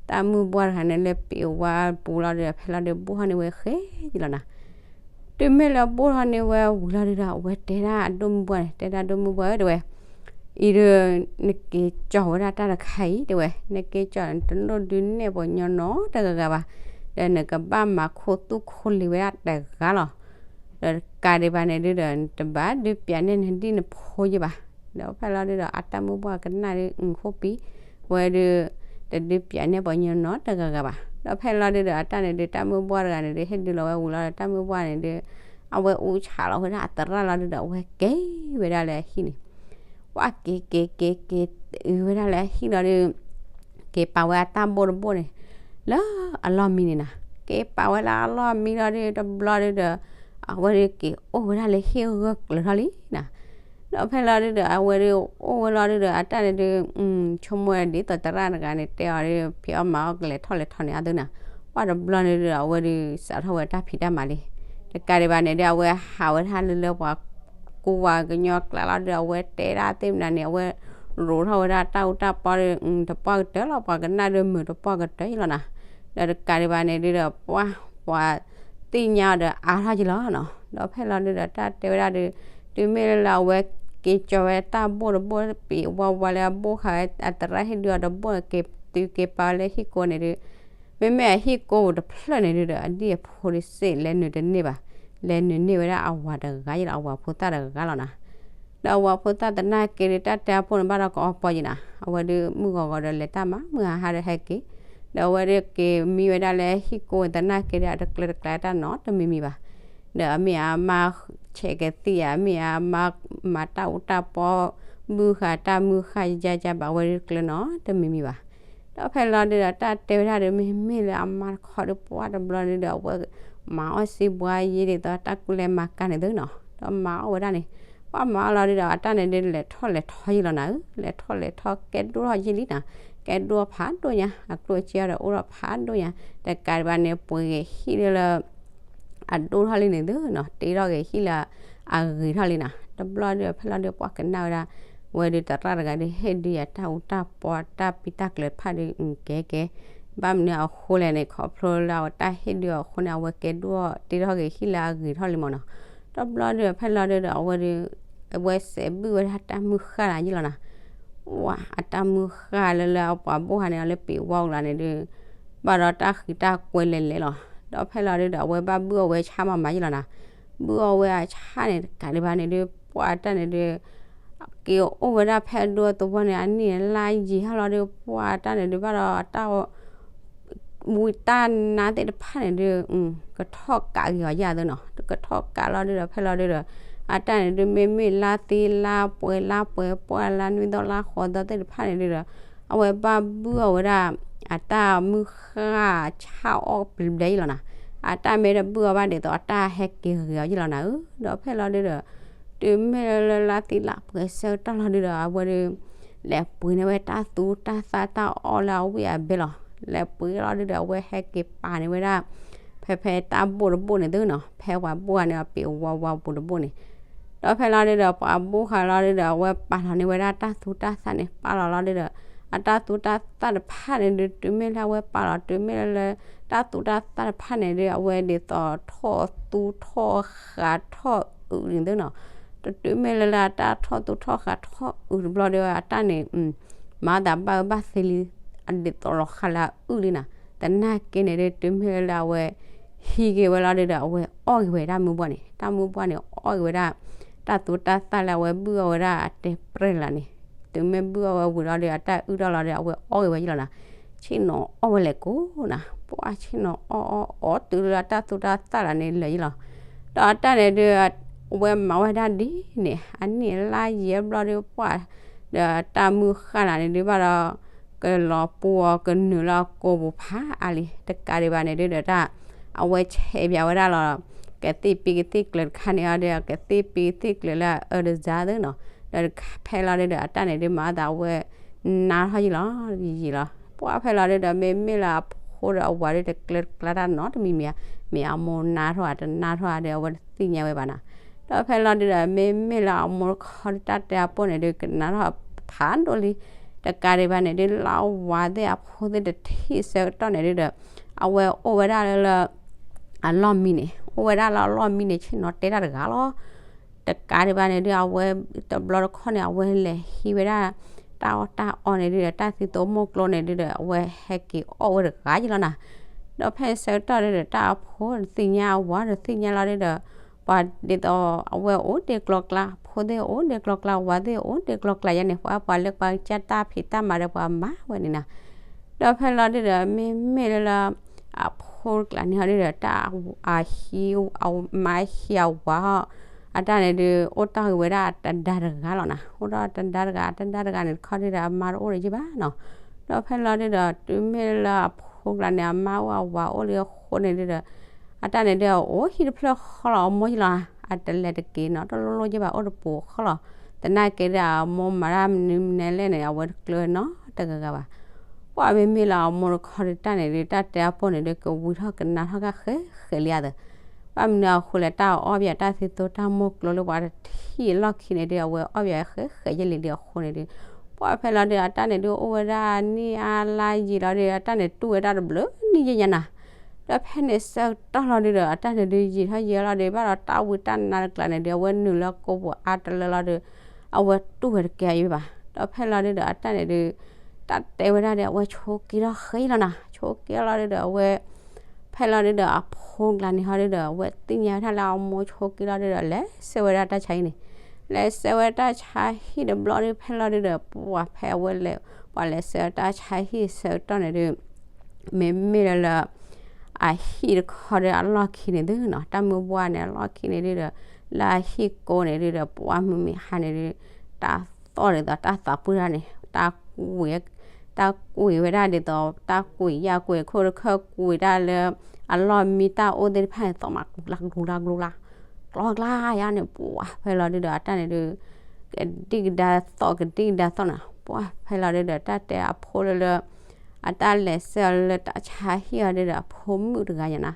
တၢ်မုၢ်ဘှၢ်တဂၤန့ၣ်လၢပ့ၤဝါပူၤလီၤဒုဒီး ဖဲလီၤဒုဘိၣ်ထီၣ်န့ၢ်ဝဲဃဲယလီၤနၤ, တုၤမ့ၢ်လၢဘိၣ်ထီၣ်န့ၢ်ဝဲဝံၤလီၤဒုဒီး အဝဲတဲဒၣ်အဒိၣ်မုၢ်ဘှၢ်န့ၣ် တဲဒၣ်ဒိၣ်မုၢ်ဘှၢ်ဧၢတဲဝဲ အံၤဒု နက့ၤကၠီၣ်ဝဲဒၣ်တၢ်တခါအံၤတဲဝဲ နက့ၤကၠီၣ်န့ၣ် တလိၣ်ဒုးနဲၣ်ပှၤညီနီတဂၤဂၤဘၣ်, ဒီးနကဘၣ်မၤခိၣ်သူၣ်ခိၣ်လံၤဝဲဒၣ်တဂၤလီၤ, ဒီးတကးဒံးဘၣ်န့ၣ်ဒုဒီး နတဘၣ်ဒုးပျးနဲၣ်နဒံၣ်နဖိယဘၣ်, ဒီးဖဲလီၤဒုဒီး အတၢ်မုၢ်ဘှၢ်ကနၣ်ဒု အုၣ်ခိၣ်ပံၤ, ဝဲဒု တဒုးပျးနဲၣ်ပှၤညီနီတဂၤဂၤဘၣ်, ဒီးဖဲလီၤဒုဒီး အတၢ်န့ၣ်ဒု တၢ်မုၢ်ဘှၢ်တဂၤန့ၣ်ဒု ဟ့ၣ်ဒုးလီၤဝဲဝံၤလီၤဒီး တၢ်မုၢ်ဘှၢ်န့ၣ်ဒု အဝဲအူဆးလီၤဝဲဒၣ်အသရၣ်လီၤဒုဒီး အဝဲက့ၤဝဲဒၣ်လၢအဟံၣ်န့ၣ် ပှၢ်က့ၤက့ၤက့ၤက့ၤတုၤဝဲဒၣ်လၢအဟံၣ်လီၤဒု က့ၤပာ်ဝဲအတၢ်ဘိၣ်တဘိၣ်န့ၣ် လၢအလီၢ်မံန့ၣ်နၤ, က့ၤပာ်ဝဲလၢအလီၢ်မံလီၤဒု တဘျီဒုဒီး အဝဲဒုက့ၤအိၣ်ဝဲဒၣ်လၢဟံၣ်ဂၢၢ်ကျၢၤထီၣ်လံနၤ, ဒီးဖဲလီၤဒုဒီး အဝဲဒုအိၣ်ဝဲလီၤဒုဒီး အတၢ်န့ၣ်ဒု ဆိကမိၣ်ဝဲဒ်သိးသရၣ်တဂၤန့ၣ် တဲအီၤဒု ဖံးအီၣ်မၤအီၣ်ကလဲၤထီၣ်လဲၤထီန့ၣ်အသုနၤ, ဘၣ်တဘျီန့ၣ်ဒုးဒီး အဝဲဒုးစးထီၣ်ဝဲတၢ်ဖံးတၢ်မၤလံ. တကးဒံးဘၣ်န့ၣ်ဒုး အဝဲဟးဝဲဒၣ်လၢလၢပှၤကူဝါကညီကျါလီၤဒုး အဝဲတဲဒၣ်သ့ၣ်မနုၤန့ၣ် အဝဲရိးထီၣ်ဝဲဒၣ်တၢ်အူတၢ်ပီဒီး တပှၢ်ကတၢၢ်လီၤ ပှၤကနၣ်ဒုးမုာ်တပှၢ်ကတၢၢ်ယလီၤနၤ. ဒီးတကးဒံးဘၣ်န့ၣ်ဒုးဒီး ပှၤ ပှၤသ့ၣ်ညါအီၤဒီးအါထီၣ်ယလီၤနီၤ. ဒီးဖဲလီၤဒုးဒီးတၢ်တဲဝဲဒၣ်ဒုး တုၤမ့ၢ်လၢလၢအဝဲက့ၤကၠီၤဝဲတၢ်ဘိၣ်တဘိၣ် ပ့ၤဝါဝါလၢအဘိၣ်ဃာ်ဝဲ အသရၣ်ဟ့ၣ်ဒုးအီၤတဘိၣ်န့ၣ် က့ၤတုၤက့ၤပာ်ဝဲလၢဟံၣ်ကိန့ၣ်ဒုး မ့မ့ၢ်အဟံၣ်ကိပူၤတဖျၢၣ်န့ၣ်ဒုးဒီး အဒံၣ်အဖိဒုးစ့ၢ်လဲၤနုာ်တန့ၢ်ဘၣ်, လဲၤနုာ်န့ၢ်ဝဲဒၣ်အဝၤတဂၤယလီၤ အဝၤဖိသၣ်တဂၤလီၤနၤ. ဒီးအဝၤဖိသၣ်သနာ်က့ဒုး တၢ်တဲအဖိန့ၣ်ဘၣ်ဒီးကအီပီယံၤနၤ, အဝဲဒုးမုၢ်ဂီၤဂီၤဒီးလဲၤတၢ်မၤ မုၢ်ဟါဟါဒီးဟဲက့ၤ, ဒီးအဝဲဒုးက့ၤမံဝဲဒၣ်လၢဟံၣ်ကိသနာ်က့ဒုး အတကျၢၤတကျါတၢ်နီတမံၤမံၤဘၣ်. ဒီးအမ့ၢ်အမါဆဲးကသံၣ်ဧါ, အမ့ၢ်အမါမၤတၢ်အူတၢ်ပီ ဘုဃာ်တၢ်မုၢ်ဃာ်ယါယါဘၣ် အဝဲဒုးကျၢၤနီတမံၤမံၤဘၣ်. ဒီးဖဲလီၤဒုးဒီးတၢ်တဲဝဲဒၣ်ဒီး မ့မ့ၢ်လၢအမါတခီဒုး ပှၢ်တဘျီဒုးဒီး အဝဲမၤအီၣ်စံးဘှါယ့ဒ်သိးတၢ်ကူလဲၤမၤကၤန့ၣ်သုနီၤ, ဒီးမၤအီၣ်ဝဲဒၣ်န့ၣ်, ပှၢ်မၤအီၣ်လီၤဒုးဒီး အတၢ်န့ၣ်ဒုးလဲၤထီၣ်လဲၤထီယံၤလီၤနၤဧၢ, လဲၤထီၣ်လဲၤထီကဲဒိၣ်ထီၣ်ယံၤလံနၤ, ကဲဒိၣ်ထီၣ်ဖးဒိၣ်ညါ, အကျိၣ်အစ့ဒီးအိၣ်ထီၣ်ဖးဒိၣ်ညါ, တကးဒံးဘၣ်န့ၣ် ပှ့ၤဂ့ၤဟံၣ်လၢလၢ အဒိၣ်ထီၣ်လံန့ၣ်သုနီၤ, တ့ထီၣ်ဂ့ၤဟံၣ်လၢအဂ့ၤထီၣ်လံနၤ. တဘျီဒုးဖဲလီၤဒုး ပှၢ်ကနၣ်ဝဲဒၣ်, ဝဲဒုးသရၣ်တဂၤဒုး ဟ့ၣ်ဒုးယၤတၢ်အူတၢ်ပီတၢ်ပံတၢ်ကျၢၤတဖၣ်ဒုး ကဲကဲ, ဘၣ်မနုၤအဃိလဲၣ်န့ၣ် ခီဖျိလၢအဝဲတၢ်ဟ့ၣ်ဒုးအီၤအဃိန့ၣ် အဝဲကဲဒိၣ်တ့ထီၣ်ဂ့ၤဟံၣ်လၢအဂ့ၤထီၣ်လံမၢ်နီၤ. တဘျီဒုးဖဲလီၤဒုးဒီး အဝဲဒုး အဝဲစဲးဘုၣ်ဝဲဒၣ်တၢ်မုၢ်ဃၢ်လၢယံၤလီၤနၤ, ဝါ အတၢ်မုၢ်ဃၢ်လၢလၢအပှၤဘိၣ်ဟးန့ၣ် အလၢပံၤဝါအကျါန့ၣ်ဒုး ဘၣ်ဒီးတၢ်ဃံးတၢ်ကွဲလဲၤလဲၤလီၤ. ဒီးဖဲလီၤဒုးဒီး အဝဲဘၣ်ဘုၣ်အီၣ်ဝဲဆၣ်မၤမၤယံၤလီၤနၤ, ဘုၣ်အီၣ်ဝဲအဆၣ်န့ၣ် တကးဒံးဘၣ်န့ၣ်ဒုး ပှၢ်တၢ်န့ၣ်ဒုး က့ၤအိၣ်ဝဲဒၣ်ဖဲအဒိအသဝီန့ၣ် အနံၣ်အလါယံာ်ဟါလီၤဒုး ပှၢ်တၢ်န့ၣ်ဒုး ဘၣ်ဒီးတၢ် ဝံတၢ်နါသ့ၣ်တဖၣ်န့ၣ်ဒုး ကထီၣ်ကးက့ၤအီၤယၤသုနီၤ, ကထီၣ်ကးလီၤဒုးဒီး ဖဲလီၤဒုးဒီး အတၢ်န့ၣ်ဒုး မ့မ့ၢ်လါသ့လါပှဲၤလါပှဲၤ ပှၢ်လါနွံသီလါဃိးသီသ့ၣ်တဖၣ်န့ၣ်ဒုးဒီး အဝဲဘၣ်ဘုၣ်အီၣ်ဝဲဒၣ် အတၢ်မုၢ်ဃၢ်ဆၣ်အီၣ်ဘျဲဘျဲယံၤလီၤနၤ, အတၢ်မ့ၢ်တဘုၣ်အီၣ်ဘၣ်ဒ်သိး အတၢ်ဟဲက့ၤဂ့ၤအီၤယံၤလီၤနၤဧၢ. ဒီးဖဲလီၤဒုးဒီး တုၤမ့ၢ်လၢလါသ့လါပှဲၤဆၢကတီၢ်လီၤဒုးဒီး အဝဲဒုး လဲၤပှ့ၤန့ၢ်ဝဲတၢ်သူတၢ်သၣ်တၢ်အီၣ်လၢအဝံၣ်အဘဲလီၤ. လဲၤပှ့ၤလီၤဒုးဒီး အဝဲဟဲက့ၤပာ်န့ၢ်ဝဲဒၣ် ဖဲဖဲတၢ်ဘိၣ်တဘိၣ်န့ၣ်သုနီၤ, ဖဲပှၤဘိၣ်ဂၤန့ၣ် အပ့ၤဝါဝါပူၤတဘိၣ်န့ၣ်, ဒီးဖဲလီၤဒုးဒီး ပှၤဘိၣ်ဃာ်လီၤဒုးဒီး အဝဲပာ်လီၤန့ၢ်ဝဲဒၣ်တၢ်သူတၢ်သၣ်န့ၣ် ပာ်လီၤလီၤဒုးဒီး အတၢ်သူတၢ်သၣ်တဖၣ်န့ၣ်ဒုး တုၤမ့ၢ်လၢအဝဲပာ်လီၤ တုၤမ့ၢ်လၢလၢ တၢ်သူတၢ်သၣ်တဖၣ်န့ၣ်ဒုး အဝဲဒ်သိးထီၣ်သူထီၣ်ဃာ်ထီၣ်အုးန့ၣ်သုနီၤ, တုၤမ့ၢ်လၢလၢအတၢ်ထီၣ်သူထီၣ်ဃာ်ထီၣ်အုးတဘျီဒီး အတၢ်န့ၣ် မၤသးဘၣ်အၢဘၣ်သီလံ, အဒ်သိးလီၤဃာ်လၢအအုၣ်လံနၤ, သနာ်က့န့ၣ်ဒုး တုၤမ့ၢ်လၢအဝဲ ဟံးက့ၤဝဲလီၤဒုးဒီး အဝဲအီၣ်က့ၤဝဲတၢ်မုၢ်ဘှီၣ်န့ၣ်, တၢ်မုၢ်ဘှီၣ်န့ၣ် အီၣ်က့ၤဝဲဒၣ် တၢ်သူတၢ်သၣ်လၢအဝဲဘုၣ်အီၣ်ဝဲဒၣ်အတဲပြဲၢ်လၢ်န့ၣ်, တုၤမ့ၢ်ဘုၣ်အီၣ်ဝဲဝံၤလီၤဒီး အတၢ်အုၣ်ထီၣ်လီၤဒီး အဝဲအီၣ်က့ၤဝဲယံၤလီၤနၤ, ဆ့ၣ်နီၤအီၣ်ဝဲလဲၤကိးနၤ, ပှၢ်ဆ့ၣ်နီၤအီၣ်အီၣ်အီၣ်တုၤလၢတၢ်သူတၢ်သၣ်လၢ်န့ၣ်လၢာ်ယံၤလီၤ, ဒီးအတၢ်န့ၣ်ဒုး အဝဲမၤဝဲဒၣ်ဒ်န့ၣ် အနံၣ်အလါယံာ်အဘျီဒုးပှၢ်, ဒီးတၢ်မုၢ်ဃၢ်လၢ်န့ၣ်ဒုးဘၣ်ဒီး ကလီၤပှီၤကနုာ်လၢအကိာ်ပူၤဖးအါလံ, တကးဒံးဘၣ်န့ၣ်ဒုးဒီးတၢ် အဝဲဆဲးပၠးဝဲဒၣ်လီၤ, ကသ့ၣ်ပံကသ့ၣ်ကျၢၤတခါန့ၣ်အီၤဒီး ကသ့ၣ်ပံကသ့ၣ်ကျၢၤလၢအအၢတစါသုနီၤ, ဒီးဖဲလီၤဒုးဒီး အတၢ်န့ၣ်ဒုး မၤသးအဝဲနါထီၣ်ယံၤလီၤ, ယံၤလီၤ, ပှၢ်ဖဲလီၤဒုးဒီး မ့မ့ၢ်လၢအဖိဒီးအဝၤဒုး တကျၢၤတကျါတၢ်နီတမံၤမံၤဧါ, မ့ၢ်အမိၢ်နါထီၣ်ဧါ တနါထီၣ်ဧါဒီး အဝဲတသ့ၣ်ညါဝဲဘၣ်နၤ, ဒီးဖဲလီၤဒုးဒီး မ့မ့ၢ်လၢအမိၢ်တခီဒုး တၢ်တဲအပိၢ်န့ၣ်ဒုး ကနါထီၣ်ဖးဒိၣ်လံ, တကးဒံးဘၣ်န့ၣ်ဒုး လၢအဝၤသ့ၣ်အဖိသ့ၣ်တထံၣ်ဆၢကတီၢ်န့ၣ်ဒုးဒီး အဝဲအိၣ်ဝဲဒၣ်လၢလၢ အလီၢ်မံန့ၣ် အိၣ်ဝဲဒၣ်လၢအလီၢ်မံန့ၣ် ဆ့ၣ်နီၤတဲတၢ်တဂၤလီၤ, တကးဒံးဘၣ်န့ၣ်ဒုး အဝဲတဘျီတခီၣ်န့ၣ် အဝဲလဲၤဟံးဝဲဒၣ် တၢ်အီၣ်တၢ်အီန့ၣ်ဒုးဒီး တၢ်သံသိမိၢ်ကျိန့ၣ်ဒုးဒီး အဝဲဟဲက့ၤအီၣ်ဝဲတဂၤယံၤလီၤနၤ, ဒီးဖဲဆၢကတီၢ်ဒုးဒီး တၢ်အဖိတသ့ၣ်ညါအဝၤ တသ့ၣ်ညါလီၤဒုးဒီး ပှၤဒ်သိး အဝဲအိၣ်ဒ့ကျီကျါ ဖိသ့ၣ်အိၣ်ဒ့ကျီကျါ ဝၤသ့ၣ်အိၣ်ဒ့ကျီကျါယါန့ၣ် ပှၤပှၤလၢပှၤကစၢ်တၢ်ဖံးတၢ်မၤဒီးပှၤမၤဝဲန့ၣ်နၤ, ဒီးဖဲလီၤဒုးဒီး မ့မ့ၢ်လၢလၢ အဖိတကျါန့ၣ်ဟီဒုးဒီး တၢ်အဟံး အမါဟံးအဝၤဟီ အတၢ်န့ၣ်ဒုး အိၣ်တ့ၢ်က့ၤဝဲဒၣ်အတဒါတဂၤလီၤနၤ, အိၣ်တ့ၢ်တဒါတဂၤ အတဒါတဂၤန့ၣ်တခီဒုးဒီး အမါတအိၣ်ဒီးယံၤဘၣ်နီၤ, ဒီးဖဲလီၤဒုးဒီး တုၤမ့ၢ်လၢအဖိကျါန့ၣ် အမါအိၣ်အဝၤအိၣ်လံအဃိန့ၣ်ဒုးဒီး အတၢ်န့ၣ်ဒုး အအိၣ်ဟံၣ်တဖျၢၣ်ဃီလီၤ အမိၢ်ယံၤလီၤ, အတလဲၤတက့ၤနီတလိၣ်လိၣ်ယံၤဘၣ် အိၣ်တပူၤဃီလီၤ, သနာ်က့ဒီး အမိၢ်မၤတၢ်မနုၤမနုၤလဲၣ်န့ၣ် အဝဲတကျၢၤနီတဂၤဂၤဘၣ်, ပ ပှၢ်မ့မ့ၢ်လၢအမိၢ်တခီဒီးတၢ်န့ၣ်ဒုး တၢ်တဲအပိၢ်န့ၣ်ဒုး ကဝံၤထီၣ်ကနၣ်ထီၣ်ဃၣ်ဃဲဃဲလံဧါသၢ, ဘၣ်မနုၤအဃိလဲၣ် တၢ်အီၣ်ဘၣ်တၢ်သံသိတၢ်မိၢ်ကျိၤလၢ ပှၤတထံၣ်အလီၢ်ခံန့ၣ်ဒုး အဝဲအီၣ်ဘၣ်ဃဲဃဲယဲၢ်လံဒုးအဃိန့ၣ်ဒုး, ပှၢ်ဖဲလီၤဒုး အတၢ်န့ၣ်ဒုး အိၣ်ဝဲဒၣ်နံၣ်အါလါယံာ်လီၤဒုး အတၢ်န့ၣ်တူၢ်ဝဲဒၣ်တဘျုးနံၣ်ယဲၢ်ညါနၤ, ဒီးဖဲန့ၣ်ဆၢကတီၢ်လီၤဒုးဒီး အတၢ်န့ၣ်ဒုးယံာ်ထီၣ်ယံာ်လီၤဒုး ဘၣ်ဒီးတၢ်ဝံတၢ်နါတကျါန့ၣ်ဒုး အဝဲနုာ်လၢကိာ်ပူၤအါတလၢလီၤဒုး အဝဲတူၢ်ဝဲတကဲအီၤဘၣ်. ဒီးဖဲလီၤဒုးဒီး အတၢ်န့ၣ်ဒုး တၢ်တဲဝဲဒၣ်ဒီး အဝဲဆိးက့ထီၣ်ဃဲလီၤနၤ, ဆိးက့လီၤဒုးဒီး အဝဲ ဖဲလီၤဒုးဒီး အဖိကျါန့ၣ်ဟီဒုးဒီး အဝဲသ့ၣ်ညါဝဲဒၣ်လၢအမိၢ်ဆိးက့လီၤဒုးဒီး လဲၤဆှၢဝဲဒၣ်တၢ်ဆါဟံၣ်န့ၣ်, လဲၤဆှၢဝဲတၢ်ဆါဟံၣ်တဘျီဒုး ဖဲလီၤဒုးဒီး ပှၢ်ဖဲအဝဲလဲၤ ပှၢ်လဲၤဆှၢတၢ်ဆါဟံၣ်ဆၢကတီၢ်န့ၣ်ဒုး မ့မ့ၢ်လၢလၢ အဟံၣ်တခီဒီးအလီၢ်ခံန့ၣ်ဒုးနီၤ တၢ်မုၢ်ဘှၢ်န့ၣ် အလီၢ်ခံန့ၣ်ဒုးဒီး လၢအဟံၣ်ကိးန့ၣ်ဒုးဒီး ပှၢ်မုၢ်မ့ၢ်ဟါန့ၣ်ဒုး တၢ်သီၣ်ဒ်သိးတၢ်သးပှၢ်တၢ်န့ၣ် တၢ်ကွံာ် တၢ်ကွံာ်ဝဲဒၣ်ဒ်သိး တၢ်ကွံာ်ယၣ်ကွံာ်ခိၣ်တခၢၣ်ကွံာ်ဒၣ်လၢ အလီၢ်မံတၢ်အိၣ်သ့ၣ်တဖၣ်န့ၣ် သီၣ်မးကျူၤကျါကျူၤကျါကျူၤကျါ ကျီကျါယါန့ၣ် ပှၢ်ဖဲလီၤဒုးဒီး အတၢ်န့ၣ်ဒုး ကဒံကဒါသီၣ်ကဒံကဒါသီၣ်နၤ ပှၢ်ဖဲလီၤဒုးဒီး တၢ်တဲအဖိလၢလၢ အတၢ်လဲၤဆှၢလၢတၢ်ဆါဟံၣ်အီၤဒုးဒီး အဖိမုၣ်တဂၤညါနၤ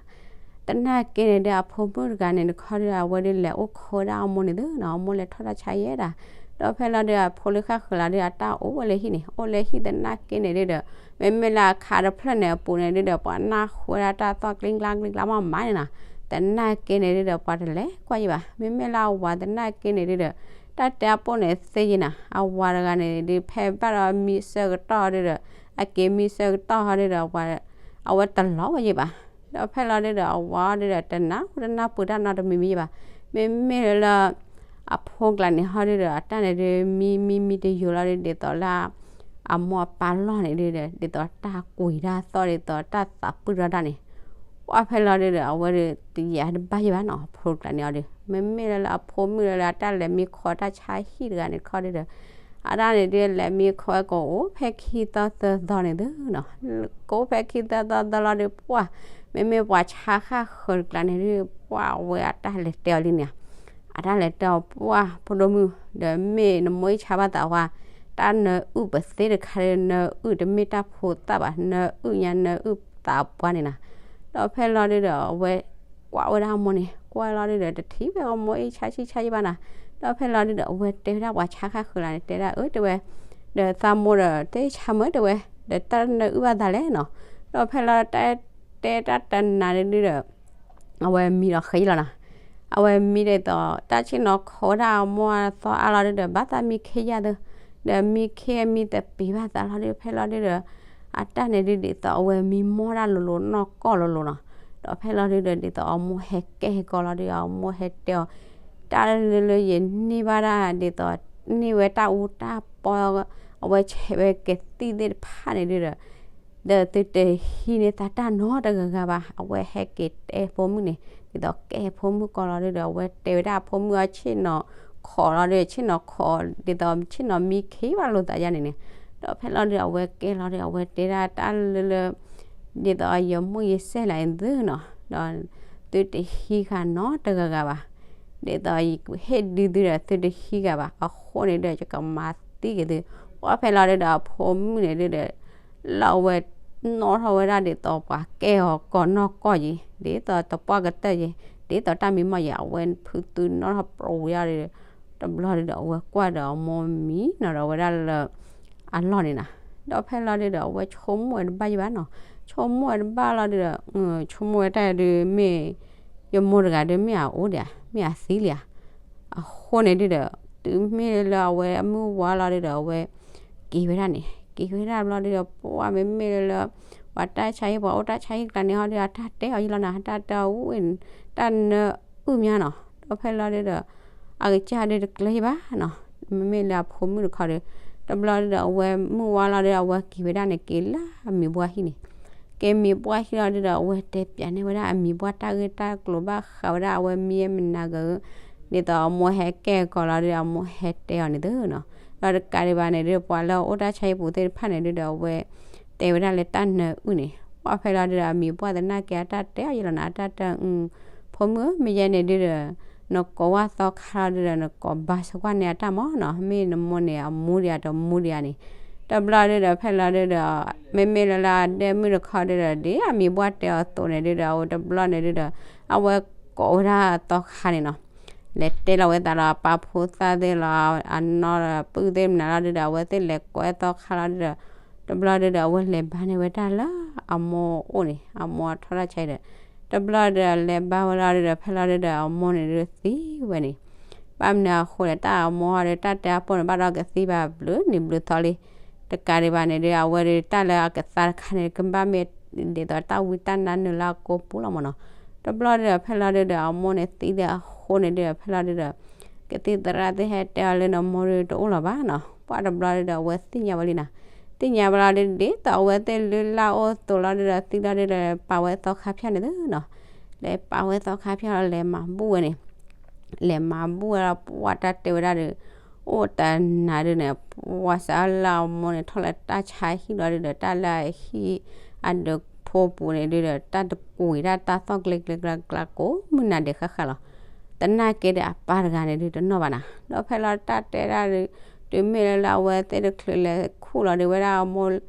သနာ်က့န့ၣ်ဒုး အဖိမုၣ်တဂၤန့ၣ်တခီဒုး အဝဲဒုးလဲၤအိၣ်ခိးဝဲဒၣ်အမိၢ်န့ၣ်သုနီၤ အမိၢ်လဲၤထီၣ်တၢ်ဆါဟံၣ်ဒၣ်, ဒီးဖဲလီၤဒုး အဖိလၢဃၣ်ဃၢၤလီၤဒုး အတၢ်အိၣ်ဝဲလၢဟံၣ်န့ၣ် အိၣ်လၢဟံၣ်သနာ်က့န့ၣ်ဒုးဒီး မ့မ့ၢ်လၢအခးတဖျၢၣ်န့ၣ်အပူၤန့ၣ်ဒုးဒီး ပှၤနၢ်ဟူဝဲဒၣ်တၢ်သီၣ်ကျံကျါကျံကျါမးမးန့ၣ်နီၤ, သနာ်က့န့ၣ်ဒုးဒီး ပှၤတလဲၤကွၢ်ယံၤဘၣ်, မ့မ့ၢ်လၢအဝၤသနာ်က့န့ၣ်ဒုးဒီး တၢ်တဲအပိၢ်န့ၣ်သ့ယံၤနၤ, အဝၤတဂၤန့ၣ်ဒုး ဖဲဘၣ်ဒီးမံဆၢကတီၢ်ဒုးဒီး အက့ၤမံဆၢကတီၢ်ဟီဒုးဒီး အဝဲတလီၤဝဲယံၤဘၣ်, ဒီးဖဲလီၤဒုးဒီး အဝၤဒုးဒီး တနၢ်ဟူတနၢ်ပၢၢ်တၢ်နီတမံၤမံၤယံၤဘၣ်, မ့မ့ၢ်လၢ အဖိကျါန့ၣ်ဟီဒုးဒီး အတၢ်န့ၣ်ဒုး မံမံမံတယိၤလီၤဒုး ဒ်သိးလၢ အမိၢ်အပၢ်လီၢ်န့ၣ်ဒုးဒီး ဒ်သိးတၢ်ကွံာ်တၢ်သီၣ်ဒ်သိးတၢ်သးပှၢ်တၢ်န့ၣ်, ပှၢ်ဖဲလီၤဒုးဒီး အဝဲဒုးတယာ်တဘၣ်ယံၤဘၣ်နီၤ အဖိကျါန့ၣ်အီၤဒုး မ့မ့ၢ်လၢလၢအဖိမုၣ်လၢလၢအတၢ်လဲၤမံခိး တၢ်ဆါဟံၣ်တဂၤန့ၣ်တခီဒုးဒီး အတၢ်န့ၣ်ဒုးလဲၤမံခိးဝဲကအိၣ်ဖဲခံသီသၢသီန့ၣ်သုနီၤ, ကအိၣ်ဖဲခံသီသၢသီလီၤဒုး ပှၢ် မ့မ့ၢ်ပှၤဆါဃၣ်ဃၢၤတကျါန့ၣ်ဒုး ပှၢ်ဝဲအတၢ်လဲၤတဲအီၤလံန့ၣ်, အတၢ်လဲၤတဲအီၤ ပှၢ်ဖိဒိၣ်မုၣ် ဒီးမ့ၢ်နမိၢ်အံၣ်ဆါဘၣ်သးဝါ တၢ်နၢအုၣ်ပသ့တခါဒီး နၢအုၣ်တမ့ၢ်တၢ်ဖိသၣ်ဘၣ် နၢအုၣ်ညါနၢအုၣ်သးပှၢ်န့ၣ်နၤ, ဒီးဖဲလီၤဒုးဒီး အဝဲကွၢ်ဝဲဒၣ်အမိၢ်န့ၣ် ကွၢ်လီၤဒုးဒီး တထံၣ်ဝဲအမိၢ်အံၣ်ဆါဆံၣ်ဆါယံၤဘၣ်နၤ, ဒီးဖဲလီၤဒုးဒီး အဝဲတဲဝဲဒၣ်ပှၤဆါဃၣ်ဃၢၤလၢန့ၣ် တဲဒၣ်အၢ တဲဝဲ ဒီးသးမိၢ်ဒီး တဲဆါမၢတဲဝဲ ဒီးတၢ်နၢအုၣ်ဘၣ်သးလဲၣ်နီၤ, ဒီးဖဲလီၤတဲတၢ်တနၤဒုးဒီး အဝဲမံဒီးဃဲလီၤနၤ, အဝဲမံဒ်သိး တၢ်ဆ့ၣ်နီၤခိးဝဲဒၣ်အမိၢ်အသီအါလီၤဒုးဒီး ဘၣ်သးမံခ့ယၢ်သု, ဒီးမံခ့မံသပ့ၤဘၣ်သးလီၤဒုး ဖဲလီၤဒုးဒီး အတၢ်န့ၣ်ဒုးဒ်သိးအဝဲမံမီၢ်တၢ်လိၤလိၤနီၢ်ကီၢ်လိၤလိၤနီၤ, ဒီးဖဲလီၤဒုးဒီး ဒ်သိးအမိၢ်ဟဲကဲဟဲကီးလီၤဒုး အမိၢ်ဟဲတဲအီၤ တၢ်လၢလၢယန့ၢ်ဘၣ်ဒၣ် ဒ်သိးန့ၢ်ဝဲတၢ်အူတၢ်ပီ အဝဲဆဲးဝဲကသံၣ်သ့ၣ်တဖၣ်န့ၣ်ဒုးဒီး ဒီးသုတဟံးန့ၢ်သးတၢ်နီတဂၤဂၤဘၣ်, အဝဲဟဲက့ၤတဲဖိမုၣ်န့ၣ် ဒ်သိးကဲဖိမုၣ်ကီးလီၤဒုးဒီး အဝဲတဲဝဲဒၣ်အဖိမုၣ်အဆ့ၣ်နီၤခိးလီၤဒုး ဆ့ၣ်နီၤခိး ဒ်သိးဆ့ၣ်နီၤမံခ့ဘၣ်လိာ်သးယါန့ၣ်န့ၣ်, ဒီးဖဲလီၤဒုး အဝဲကဲလီၤဒုး အဝဲတဲဒၣ်တၢ်လၢလၢ ဒ်သိးယမိၢ်ယစဲၢ်လၢသုနီၤ, ဒီးသုတဟံးဃာ်နီတဂၤဂၤဘၣ်, ဒ်သိးယဟ့ၣ်ဒုးသုဒီးသုတဟံးဃာ်ဘၣ်, အဃိန့ၣ်ဒုး ယကမၤသံက့ၤသု, ပှၢ်ဖဲလီၤဒုးဒီး အဖိမုၣ်န့ၣ်ဒုးဒီး လၢအဝဲနီၣ်ထီၣ်ဝဲဒၣ်ဒ်သိးပှၤကဲအီၤကီးနီၢ်ကီၢ်ယံၤ ဒ်သိးတပှၢ်ကတၢၢ်ယံၤ ဒ်သိးတၢ်မံမီၢ်ယံၤ အဝဲဖုးသုနီၣ်ထီၣ်ပြူၤဝဲဒၣ်ဒီး တဘျီဒုးဒီး အဝဲကွၢ်ဒီးအမိၢ်မံနီၤဒီးဝဲဒၣ်လၢ အလီၢ်န့ၣ်နၤ, ဒီးဖဲလီၤဒုးဒီး အဝဲဆိကမိၣ်ဝဲတဘၣ်ယံၤဘၣ်နီၤ, ဆိကမိၣ်ဝဲတဘၣ်လီၤဒုးဒီး ဆိကမိၣ်ဝဲတၢ်ဒုးမ့ၢ် ယမိၢ်တဂၤဒုးမ့ၢ်အအိၣ်ဒံးဧါ မ့ၢ်အသံလံဧါ, အဃိန့ၣ်ဒုးဒီး တုၤမ့ၢ်လၢအဝဲအမုၢ်ဝါလီၤဒုးဒီး အဝဲက့ၤဝဲဒၣ်န့ၣ် က့ၤဝဲဒၣ်ဘျီဒုးဒီး ပှၢ်မ့မ့ၢ်လၢလၢ ပှၤတၢ်ဆါဟံၣ် ပှၤအိၣ်တၢ်ဆါဟံၣ်ကျါန့ၣ်ဟီဒုး အတၢ်တဲအီၤယံၤလီၤနၤ တၢ်တၢ်အူအံၤ တၢ်နၢအုၣ်မးနီၤ, ဒီးဖဲလီၤဒုးဒီး အကစၢ်ဒုးတကျၢၤယံၤဘၣ်နီၤ, မ့မ့ၢ်လၢအဖိမုၣ်တခီဒုး တဘျီဒုးဒီး အဝဲမုၢ်ဝါလီၤဒုး အဝဲက့ၤဝဲဒၣ်န့ၣ် က့ၤလၢအမံၤပှၢ်ဟံၣ်န့ၣ် က့ၤမံၤပှၢ်ဟံၣ်လီၤဒုးဒီး အဝဲတဲပျးန့ၢ်ဝဲဒၣ်အမံၤပှၢ်တၢ်ဂ့ၢ်တၢ်ကျိၤဘၣ်ဃးဝဲဒၣ် အဝဲမံမနၤဂၤ ဒ်သိးအမိၢ်ဟဲကဲကီးလီၤဒုး အမိၢ်ဟဲတဲအီၤန့ၣ်သုနီၤ, ဒီးတကးဒံးဘၣ်န့ၣ်ဒုး ပှၤလၢအအိၣ်တၢ်ဆါဟံၣ်ပူၤသ့ၣ်တဖၣ်န့ၣ်ဒုးဒီး အဝဲတဲဝဲဒၣ်လၢတၢ်နၢအုၣ်န့ၣ် ပှၢ်ဖဲလီၤဒုးဒီး အမံၤပှၢ်သနာ်က့ အတၢ်တဲအီၤယံၤလီၤနၤ အတၢ်တဲအီၤ ဖိမုၣ်ဧၢ မ့ၢ်ယဲန့ၣ်ဒုးဒီး နကိးဝၣ်သီခါလီၤဒုးဒီး နကိးဘါစကွၢ်န့ၢ်အတၢ်မၤနီၤ, မ့ၢ်နမိၢ်န့ၣ် အမူဒံးဧါ တမူဒံးဧါန့ၣ် တဘျီဒုဒီး ဖဲလီၤဒုဒီး မ့မ့ၢ်လၢလၢအဒဲမုၣ်တခီဒုဒီး ဒ်အမံၤဘှၢ်တဲအီၤအသိးန့ၣ်ဒုဒီး အဝဲတဘျီန့ၣ်ဒုဒီး အဝဲကိးဝဲဒၣ်သီခါန့ၣ်နီၤ, လဲၤတဲလီၤဝဲသးဒီးအပၢ်ဖိသၣ်သ့ၣ်လီၤ အနီၢ်ဒီးပုၢ်သ့ၣ်မနုၤလီၤဒုဒီး အဝဲသ့ၣ်လဲၤကိးဝဲသီခါလီၤဒုဒီး တဘျီဒုဒီး အဝဲလဲၤဘါန့ၢ်ဝဲတၢ်လၢအမိၢ်အိၣ်န့ၣ် အမိၢ်ထီၣ်တၢ်ဆါအံၤဒီး တဘျီဒုဒီး လဲၤဘါဝဲလီၤဒုဒီး ဖဲလီၤဒုဒီး အမိၢ်န့ၣ်ဒုသံဝဲန့ၣ် ဘၣ်မနုၤအဃိလဲၣ် တၢ်အမိၢ်ဟီဒု တၢ်တဲအပိၢ်န့ၣ် ဘၣ်ဒီးကသံဘၣ်ဘျုးနံၤဘျုးသီလံ, တကးဒံးဘၣ်န့ၣ်ဒု အဝဲဒု တၢ်လၢအကသါတခါန့ၣ် ကဘၣ်မ့ၢ်ဒ်သိးတၢ်ဝံတၢ်နါနုာ်လၢအကိာ်ပူၤလီၤမ့ၢ်နီၤ, တဘျီဒုဒီး ဖဲလီၤဒုဒီး အမိၢ်န့ၣ်သံလၢအဃိန့ၣ်ဒုဒီး ဖဲလီၤဒုဒီး ကသံၣ်သရၣ်သ့ၣ်ဟဲတဲအီၤလၢနမိၢ်ဒုတအိၣ်လၢၤဘၣ်နီၤ, ပှၢ်တဘျီဒုဒီး အဝဲသ့ၣ်ညါဝဲလံနီၤ, သ့ၣ်ညါဝဲလီၤဒု ဒ်သိးအဝဲသ့ၣ်လုၢ်လၢ်အိၣ်သိးလီၤဒုဒီး သံလီၤဒုဒီး ပာ်ဝဲသီခါဖၠၣ်န့ၣ်သုနီၤ, လဲၤပာ်ဝဲသီခါဖၠၣ်လီၤ လဲၤမၤဘူၣ်ဝဲန့ၣ် လဲၤမၤဘူၣ်ဝဲလီၤ ပှၢ်တၢ်တဲဝဲဒၣ်ဒီး အိၣ်တနၤဒုန့ၣ် ပှၢ်စးလၢအမိၢ်န့ၣ်ထီၣ်လၢတၢ်ဆါဟံၣ်လီၤဒုဒီး တၢ်လၢအဟံၣ်အဒၢးဖိပူၤန့ၣ်ဒုဒီး တၢ်တကွံာ်ဒၣ်တၢ်သီၣ်ကျ့ကျ့ကျါကျါကိးမုၢ်နၤဒဲးဃၣ်ဃၣ်လီၤ, သနာ်က့ဒီးအပၢ်တဂၤန့ၣ်ဒုတနီၣ်ဘၣ်နၤ, ဒီးဖဲလီၤတၢ်တဲဒၣ်ဒု တုၤမ့ၢ်လၢလၢအဝဲသ့ၣ်တချုးလဲၤခူၣ်လီၤဒုဝဲဒၣ်အမိၢ်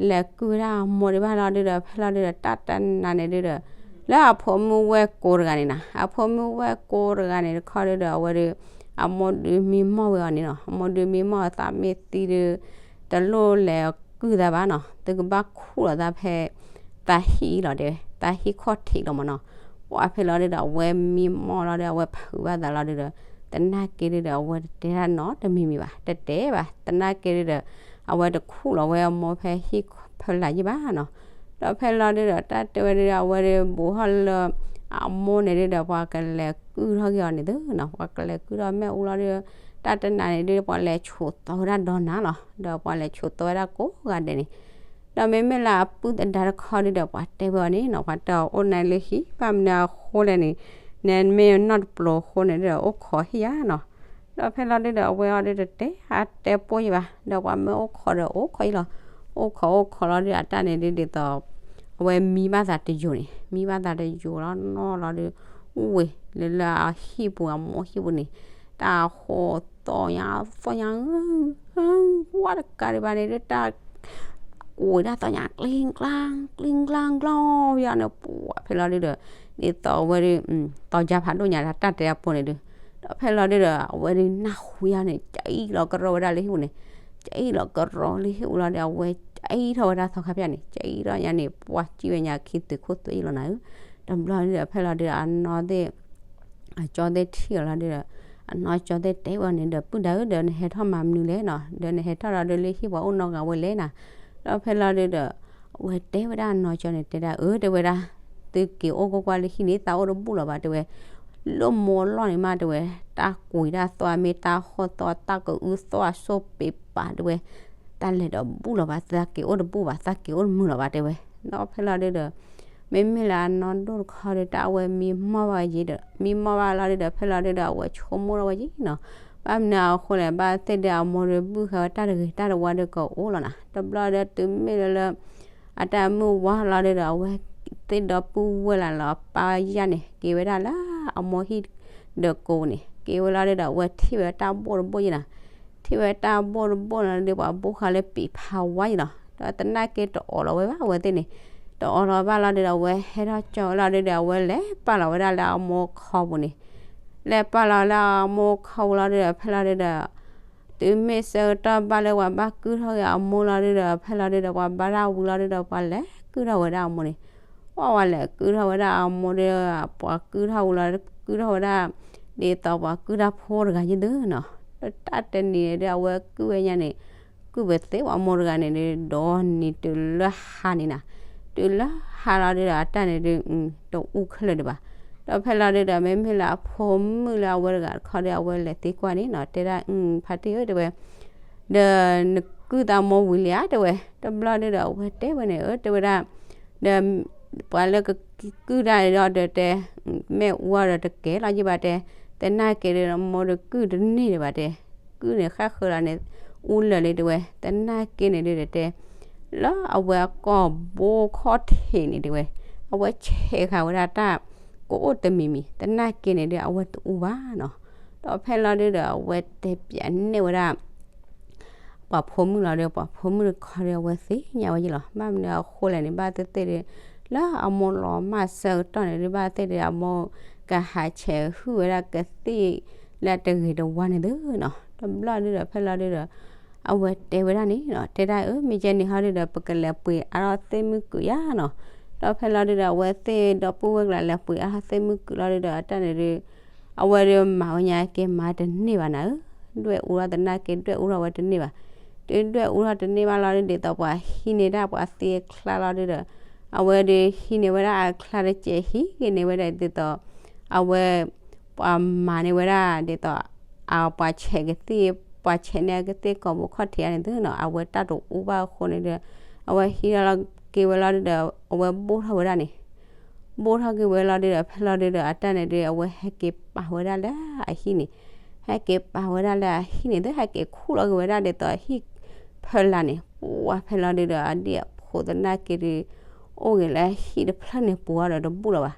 လဲၤကုၢ်ဝဲဒၣ်အမိၢ်ဒံးဘၣ်လီၤဒုဒီး ဖဲလီၤဒုဒီး တၢ်တနၤန့ၣ်ဒုဒီး လၢအဖိမုၣ်ဝဲၢ်ကိတဂၤန့ၣ်နၤ, အဖိမုၣ်ဝဲၢ်ကိတဂၤန့ၣ်တခီဒုဒီး အဝဲဒု အမိၢ်ဒုမံမီၢ်ဝဲအီၤန့ၣ်နီၤ, အမိၢ်ဒုမံမီၢ်အသးမ့ၢ်သံဒု တလိၣ်လဲၤကုၢ်သးဘၣ်နီၤ, သုကဘၣ်ခူၣ်လီၤသးဖဲ သးဟံၣ်လီၤတဲဝဲ သးဟံၣ်ခီၣ်ထံးလီၤမ့ၢ်နီၤ, ပှၢ်ဖဲလီၤဒုဒီး အဝဲမံမီၢ်လီၤဒု အဝဲဖုးဘၣ်သးလီၤဒုဒီး သနာ်က့ဒုဒီး အဝဲတတဲတၢ်နီတမံၤမံၤဘၣ် တတဲဘၣ် သနာ်က့ဒုဒီး အဝဲတခူၣ်လီၤဝဲအမိၢ်ဖဲဟံၣ်ဖီလာ်ယံၣ်ဘၣ်နီၤ, ဒီးဖဲလီၤဒုဒီး တၢ်တဲဝဲဒုဒီး အဝဲဒုဘူးထီၣ်လၢ အမိၢ်န့ၣ်ဒုဒီး ပှၤကလဲၤကုၢ်ထီၣ်က့ၤအီၤန့ၣ်သုနီၤ, ပှၤကလဲၤကုၢ်ထီၣ်မ့ၣ်အူလီၤဒု တၢ်တနၤန့ၣ်ဒု ပှၤလဲၤဆိးသီဝဲဒၣ်ဒီနၤလီၤ, ဒီးပှၤလဲၤဆိးသီဝဲဒၣ်ကိးဂၤဒဲးန့ၣ် ဒီးမ့မ့ၢ်လၢအပုၢ်သဒါတခီဒုဒီး ပှၤတဲဝဲအီၤန့ၣ်နီၤ, ပှၤတဲအီၤအိၣ်နၤလၢဟံၣ် ဘၣ်မနုၤအဃိလဲၣ်န့ၣ် နမ့ၢ်နီၢ်တပျိၤအဃိန့ၣ်ဒုဒီး အိၣ်ခိးဟ့ၣ်ယၤနီၤ, ဒီးဖဲလီၤဒုဒီး အဝဲအီၤဒုတတဲ အတဲပိၢ်ယံၤဘၣ် ဒီးပှၤမ့ၢ်အိၣ်ခိးဒီးအိၣ်ခိးယံၤလီၤ, အိၣ်ခိးအိၣ်ခိးလီၤဒု အတၢ်န့ၣ်ဒုဒ်သိး အဝဲမံဘၣ်သးတယိာ်န့ၣ် မံဘၣ်သးတယိာ်လီၤနီၤလီၤဒု အိၣ်ဝဲလၢလၢအဟံၣ်ပူၤ အမိၢ်ဟံၣ်ပူၤန့ၣ် တၢ်ဟီၣ်သီၣ်ညါ သီၣ်ညါ ပှၢ်တကးဒံးဘၣ်န့ၣ်ဒု တၢ် ကိးဝဲဒၣ်သီၣ်ညါ ကျ့ကျါ ကျ့ကျါကျီယါန့ၣ် ပှၢ်ဖဲလီၤဒုဒီး ဒ်သိးအဝဲဒု သီၣ်ကၢ်ဖးဒိၣ်ညါ တၢ်တဲအပိၢ်န့ၣ်ဒု ဒီးဖဲလီၤဒုဒီး အဝဲဒုနၢ်ဟူယါန့ၣ် ကအံၣ်လီၤကရီဝဲဒၣ်လၢဟံၣ်ပူၤန့ၣ် ကအံၣ်လီၤကရီလၢဟံၣ်ပူၤလီၤဒီး အဝဲကအံၣ်ထီၣ်ဝဲဒၣ်သီခါဖၠၣ်န့ၣ် ကအံၣ်ထီၣ်ညါန့ၣ် ပှၢ်စံၣ်ဝဲညါခံသုးခိၣ်သွဲအံၤလီၤနၤဧၢ, တဘျီဒုဒီး ဖဲလီၤဒုဒီး အနီၢ်သ့ၣ် အကၠီသ့ၣ်ထံၣ်အီၤလီၤဒုဒီး အနီၢ်ကၠီသ့ၣ်တဲဝဲန့ၣ်ဒီး ပုၢ်ဒၢဧၢ ဒီးနဟဲထီၣ်မၤမနုၤလဲၣ်နီၤ, ဒီးနဟဲထီၣ်လီၤဒုလၢဟံၣ်ပှၤအိၣ်နီတဂၤဝဲလဲၣ်နၤ, ဒီးဖဲလီၤဒုဒီး အဝဲတဲဝဲဒၣ်အနီၢ်ကၠီန့ၣ် တဲဒၣ်အၢ တဲဝဲဒၣ် သုက့ၤအိၣ်ကွၢ်ကွၢ်လၢဟံၣ်န့ၣ် သးအိၣ်တဘူၣ်လီၤဘၣ်တဲဝဲ, လၢမိၢ်လီၢ်န့ၣ်မးတဲဝဲ, တၢ်ကွံာ်တၢ်သီၣ်မ့ၢ်တၢ်ဟီၣ်သီၣ် တၢ်ကအုသီၣ်အစိၣ်ပ့ၤပာ်တဲဝဲ, တၢ်လဲၤဒီးဘူၣ်လီၤဘၣ် သးက့ၤအိၣ်တဘူၣ်ဘၣ် သးက့ၤအိၣ်တမုာ်လီၤဘၣ်တဲဝဲ, ဒီးဖဲလီၤဒုဒီး မ့မ့ၢ်လၢအနီၢ်ဒိၣ်တခီဒု တၢ်အဝဲမံမီၢ်ဘၣ်ယံၤဒီး မံမီၢ်ဘၣ်လီၤဒုဒီး ဖဲလီၤဒုဒီး အဝဲဆိကမိၣ်ထီၣ်ဝဲယံၤနီၤ, ဘၣ်မနုၤအဃိလဲၣ် ဘၣ်သ့ၣ်ဒု အမိၢ်ဒု ဘုၣ်ဃာ်ဝဲတၢ်တဂ့ၤတၢ်တဝါဒုကအိၣ်လီၤနၤ, တဘျီဒီးတုၤမ့ၢ်လၢလၢ အတၢ်မုၢ်ဝါလီၤဒုဒီး အဝဲသ့ၣ်ဒီပုၢ်ဝဲၢ်လၢ်လီၤ အပၢ်ယါန့ၣ် က့ၤဝဲဒၣ်လၢအမိၢ်ဟံၣ်ဒီးကိးန့ၣ် က့ၤဝဲလီၤဒုဒီး အဝဲထံၣ်ဝဲတၢ်ဘိၣ်တဘိၣ်ယံၤနီၤ, ထံၣ်ဝဲတၢ်ဘိၣ်တဘိၣ်နီၤဒု ပှၤဘိၣ်ဃာ်လၢပံာ်ဖးဝါယံၤလီၤ, ဒီးသနာ်က့တအိးလီၤဝဲဘၣ်အဝဲသ့ၣ်န့ၣ်, တအိးလီၤဘၣ်လီၤဒုဒီး အဝဲဟဲထီၣ်ကၠီဝဲလီၤဒုဒီး အဝဲလဲၤပာ်လီၤဝဲဒၣ်လၢအမိၢ်ခီပူၤန့ၣ်, လဲၤပာ်လီၤလၢအမိၢ်ခီပူၤလီၤဒုဒီး ဖဲလီၤဒုဒီး တုၤမ့ၢ်ဆၢကတီၢ်ဘၣ်လၢပှၤဘၣ်ကုၢ်ထီၣ်က့ၤအမိၢ်လီၤဒုဒီး ဖဲလီၤဒုဒီး ပှၤဘါတၢ်ဝံၤလီၤဒုဒီး ပှၤလဲၤကုၢ်ထီၣ်ဝဲဒၣ်အမိၢ်န့ၣ်, ပှၤဝဲလဲၤကုၢ်ထီၣ်ဝဲဒၣ်အမိၢ်ဒီး ပှၤကုၢ်ထီၣ်ဝံၤလီၤ ကုၢ်ထီၣ်ဝဲဒၣ် ဒ်သိးပှၤကုၢ်တၢ်ဖိတဂၤယံၤဒုနီၤ, တၢ်တနံၤန့ၣ်ဒု အဝဲကုၢ်ဝဲညါန့ၣ် ကုၢ်ပသ့ပှၤမိၢ်တဂၤန့ၣ်ဒု ဒီးနံၤတုၤလၢဟါန့ၣ်နၤ, တုၤလၢဟါလီၤဒုဒီး အတၢ်န့ၣ်ဒု တအူခဲလၢာ်ဒံးဘၣ်, ဒီးဖဲလီၤဒုဒီး မ့မ့ၢ်လၢအဖိမုၣ်လၢအဝဲတဂၤတခီဒီး အဝဲလဲၤသံကွၢ်န့ၣ်နီၤ တဲဒၣ် ဖါတံၢ်ဧၢ တဲဝဲ ဒီးနကုၢ်သးမိၢ်ဝံၤလံဧါ တဲဝဲ, တဘျီဒုဒီး အဝဲတဲဝဲန့ၣ် အၢ တဲဝဲဒၣ် ဒီး ပှၤလၢကကုၢ်တၢ်ဒီး ဒီးတဲ မ့ၣ်အူအီၤဒီးတကဲလီၤယံၤဘၣ်တဲ, သနာ်က့ဒီး မိၢ်ဒီးကုၢ်တန့ၢ်ဒံးဘၣ်တဲ, ကုၢ်န့ၣ်ဃၣ်ဃၢၤလီၤန့ၣ် အူလၢာ်လံတဲဝဲ, သနာ်က့န့ၣ်ဒုဒီးတဲ လၢအဝဲအကီၢ်ဘိခီၣ်ထံးန့ၣ်တဲဝဲ, အဝဲဆဲးဃာ်ဝဲဒၣ်တၢ်ကအိၣ်တမံၤမံၤ, သနာ်က့န့ၣ်ဒု အဝဲတအူဘၣ်နီၤ, ဒီးဖဲလီၤဒုဒီး အဝဲတဲပျးန့ၢ်ဝဲဒၣ် ပှၤဖိမုၣ်လီၤဒီး ပှၤဖိမုၣ်တခီဒီး အဝဲသ့ၣ်ညါဝဲယ့ၣ်လီၤ. ဘၣ်မနုၤအဃိလဲၣ်န့ၣ် ဘၣ်သ့ၣ်သ့ၣ်ဒီး လၢအမိၢ်လီၤမၢ်ဆၢကတီၢ်န့ၣ်ဒီး ဘၣ်သ့ၣ်ဒီး အမိၢ်ကဟးဆဲးဟုၣ်ဝဲဒၣ်ကသ့ၣ်လၢတဂ့ၤတဝါန့ၣ်သုနီၤ. တဘျီဒုဒီး ဖဲလီၤဒုဒီး အဝဲတဲဝဲဒၣ်န့ၣ်နီၤ, တဲဒၣ်အၢ မ့ၢ်ကဲန့ၣ်ဟီဒုဒီး ပကလဲၤပှ့ၤအါထီၣ်သ့ၣ်မုၢ်ကုာ်ယါနီၤ. ဒီးဖဲလီၤဒုဒီး အဝဲသ့ၣ်ဒီပုၢ်ဝဲၢ်ကျါလဲၤပှ့ၤအါထီၣ်သ့ၣ်မုၢ်ကုာ်လီၤဒုဒီး အတၢ်န့ၣ်ဒု အဝဲဒုးမၤဝဲညါက့ၤမၤတန့ၢ်ဘၣ်နၤဧၢ, ဒွဲၣ်အူထီၣ်သနာ်က့ ဒွဲၣ်အူထီၣ်ဝဲတန့ၢ်ဘၣ်. တုၤဒွဲၣ်အူထီၣ်တန့ၢ်ဘၣ်လီၤဒု ဒ်သိးပှၤဟံးန့ၢ်ဒၣ်ပှၤသ့အချါလီၤဒုဒီး အဝဲဒုးဟံးန့ၢ်ဝဲဒၣ်အချါတစဲး ဟံးက့ၤန့ၢ်ဝဲဒၣ်ဒ်သိး အဝဲ ပှၤမၤန့ၢ်ဝဲဒၣ်ဒ်သိး အပှၤဆဲးကသ့ၣ် ပှၤဆဲးန့ၢ်အကသ့ၣ်ကိာ်ဘိခီၣ်ထံးအါန့ၣ်သုနီၤ, အဝဲတၢ်တအူဘၣ်အဃိန့ၣ်ဒီး အဝဲဟံးထီၣ်လီၤက့ၤဝဲလီၤဒုဒီး အဝဲဘိၣ်ထီၣ်ဝဲဒၣ်န့ၣ် ဘိၣ်ထီၣ်က့ၤဝဲလီၤဒုဒီး ဖဲလီၤဒုဒီး အတၢ်န့ၣ်ဒု အဝဲဟဲက့ၤပာ်ဝဲဒၣ်လၢအဟံၣ်န့ၣ်, ဟဲက့ၤပာ်ဝဲဒၣ်လၢအဟံၣ်န့ၣ်သု ဟဲက့ၤခူၣ်လီၤက့ၤဝဲဒၣ်ဒ်သိးအဟံၣ်ဖီလာ်န့ၣ် ပှၤဖဲလီၤဒုဒီး အဒံၣ်အဖိသနာ်က့ဒု အိၣ်ဂ့ၤလၢဟံၣ်တဖျၢၣ်န့ၣ်ပူၤအီၤဒီးတဘူၣ်လီၤဘၣ်.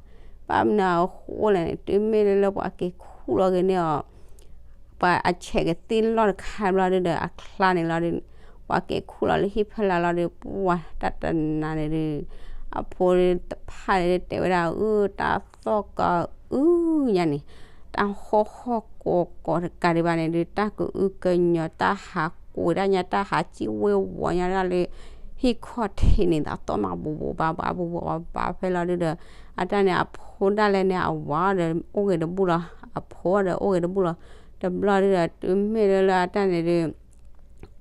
ဘၣ်မနုၤအဃိလဲၣ်န့ၣ် တုၤမ့ၢ်လၢလၢပှၤက့ၤခူၣ်လီၤက့ၤန့ၢ်အီၤ ပှၤအဆဲးကသ့ၣ်လီၢ်တခါဘျီဒုဒီး အချါန့ၣ်လီၤဒု ပှၤက့ၤခူၣ်လီၤလၢဟံၣ်ဖီလာ်လီၤဒု ပှၤတၢ်တနၤန့ၣ်ဒု အဖိတဖၣ်န့ၣ်ဒု တဲဝဲဒၣ်အု တၢ်သီၣ်ကအုညါန့ၣ် တၢ်ဟီၣ်ဟီၣ်ကီၤကီၤတကးဒံးဘၣ်န့ၣ်ဒု တၢ်ကအုကညီၤ တၢ်ဟးကွံာ်ဒၣ်ညါ တၢ်ဟးစံၣ်ဝ့ၤဝီၤညါဒၣ်လၢ ဟံၣ်ခီၣ်ထံးန့ၣ် အသီၣ်မးဘူးဘူးဘၣ်ဘၣ်ဘူးဘူးဘၣ်ဘၣ်ဖဲလီၤဒုဒီး အတၢ်န့ၣ်အဖိဒၣ်လဲာ်န့ၣ် အဝၤဒီး အိၣ်ဂ့ၤတဘူၣ်လီၤ. အဖိဒီးအိၣ်ဂ့ၤတဘူၣ်လီၤ. တဘျီဒုဒီး တုၤမ့ၢ်လၢလၢအတၢ်န့ၣ်ဒု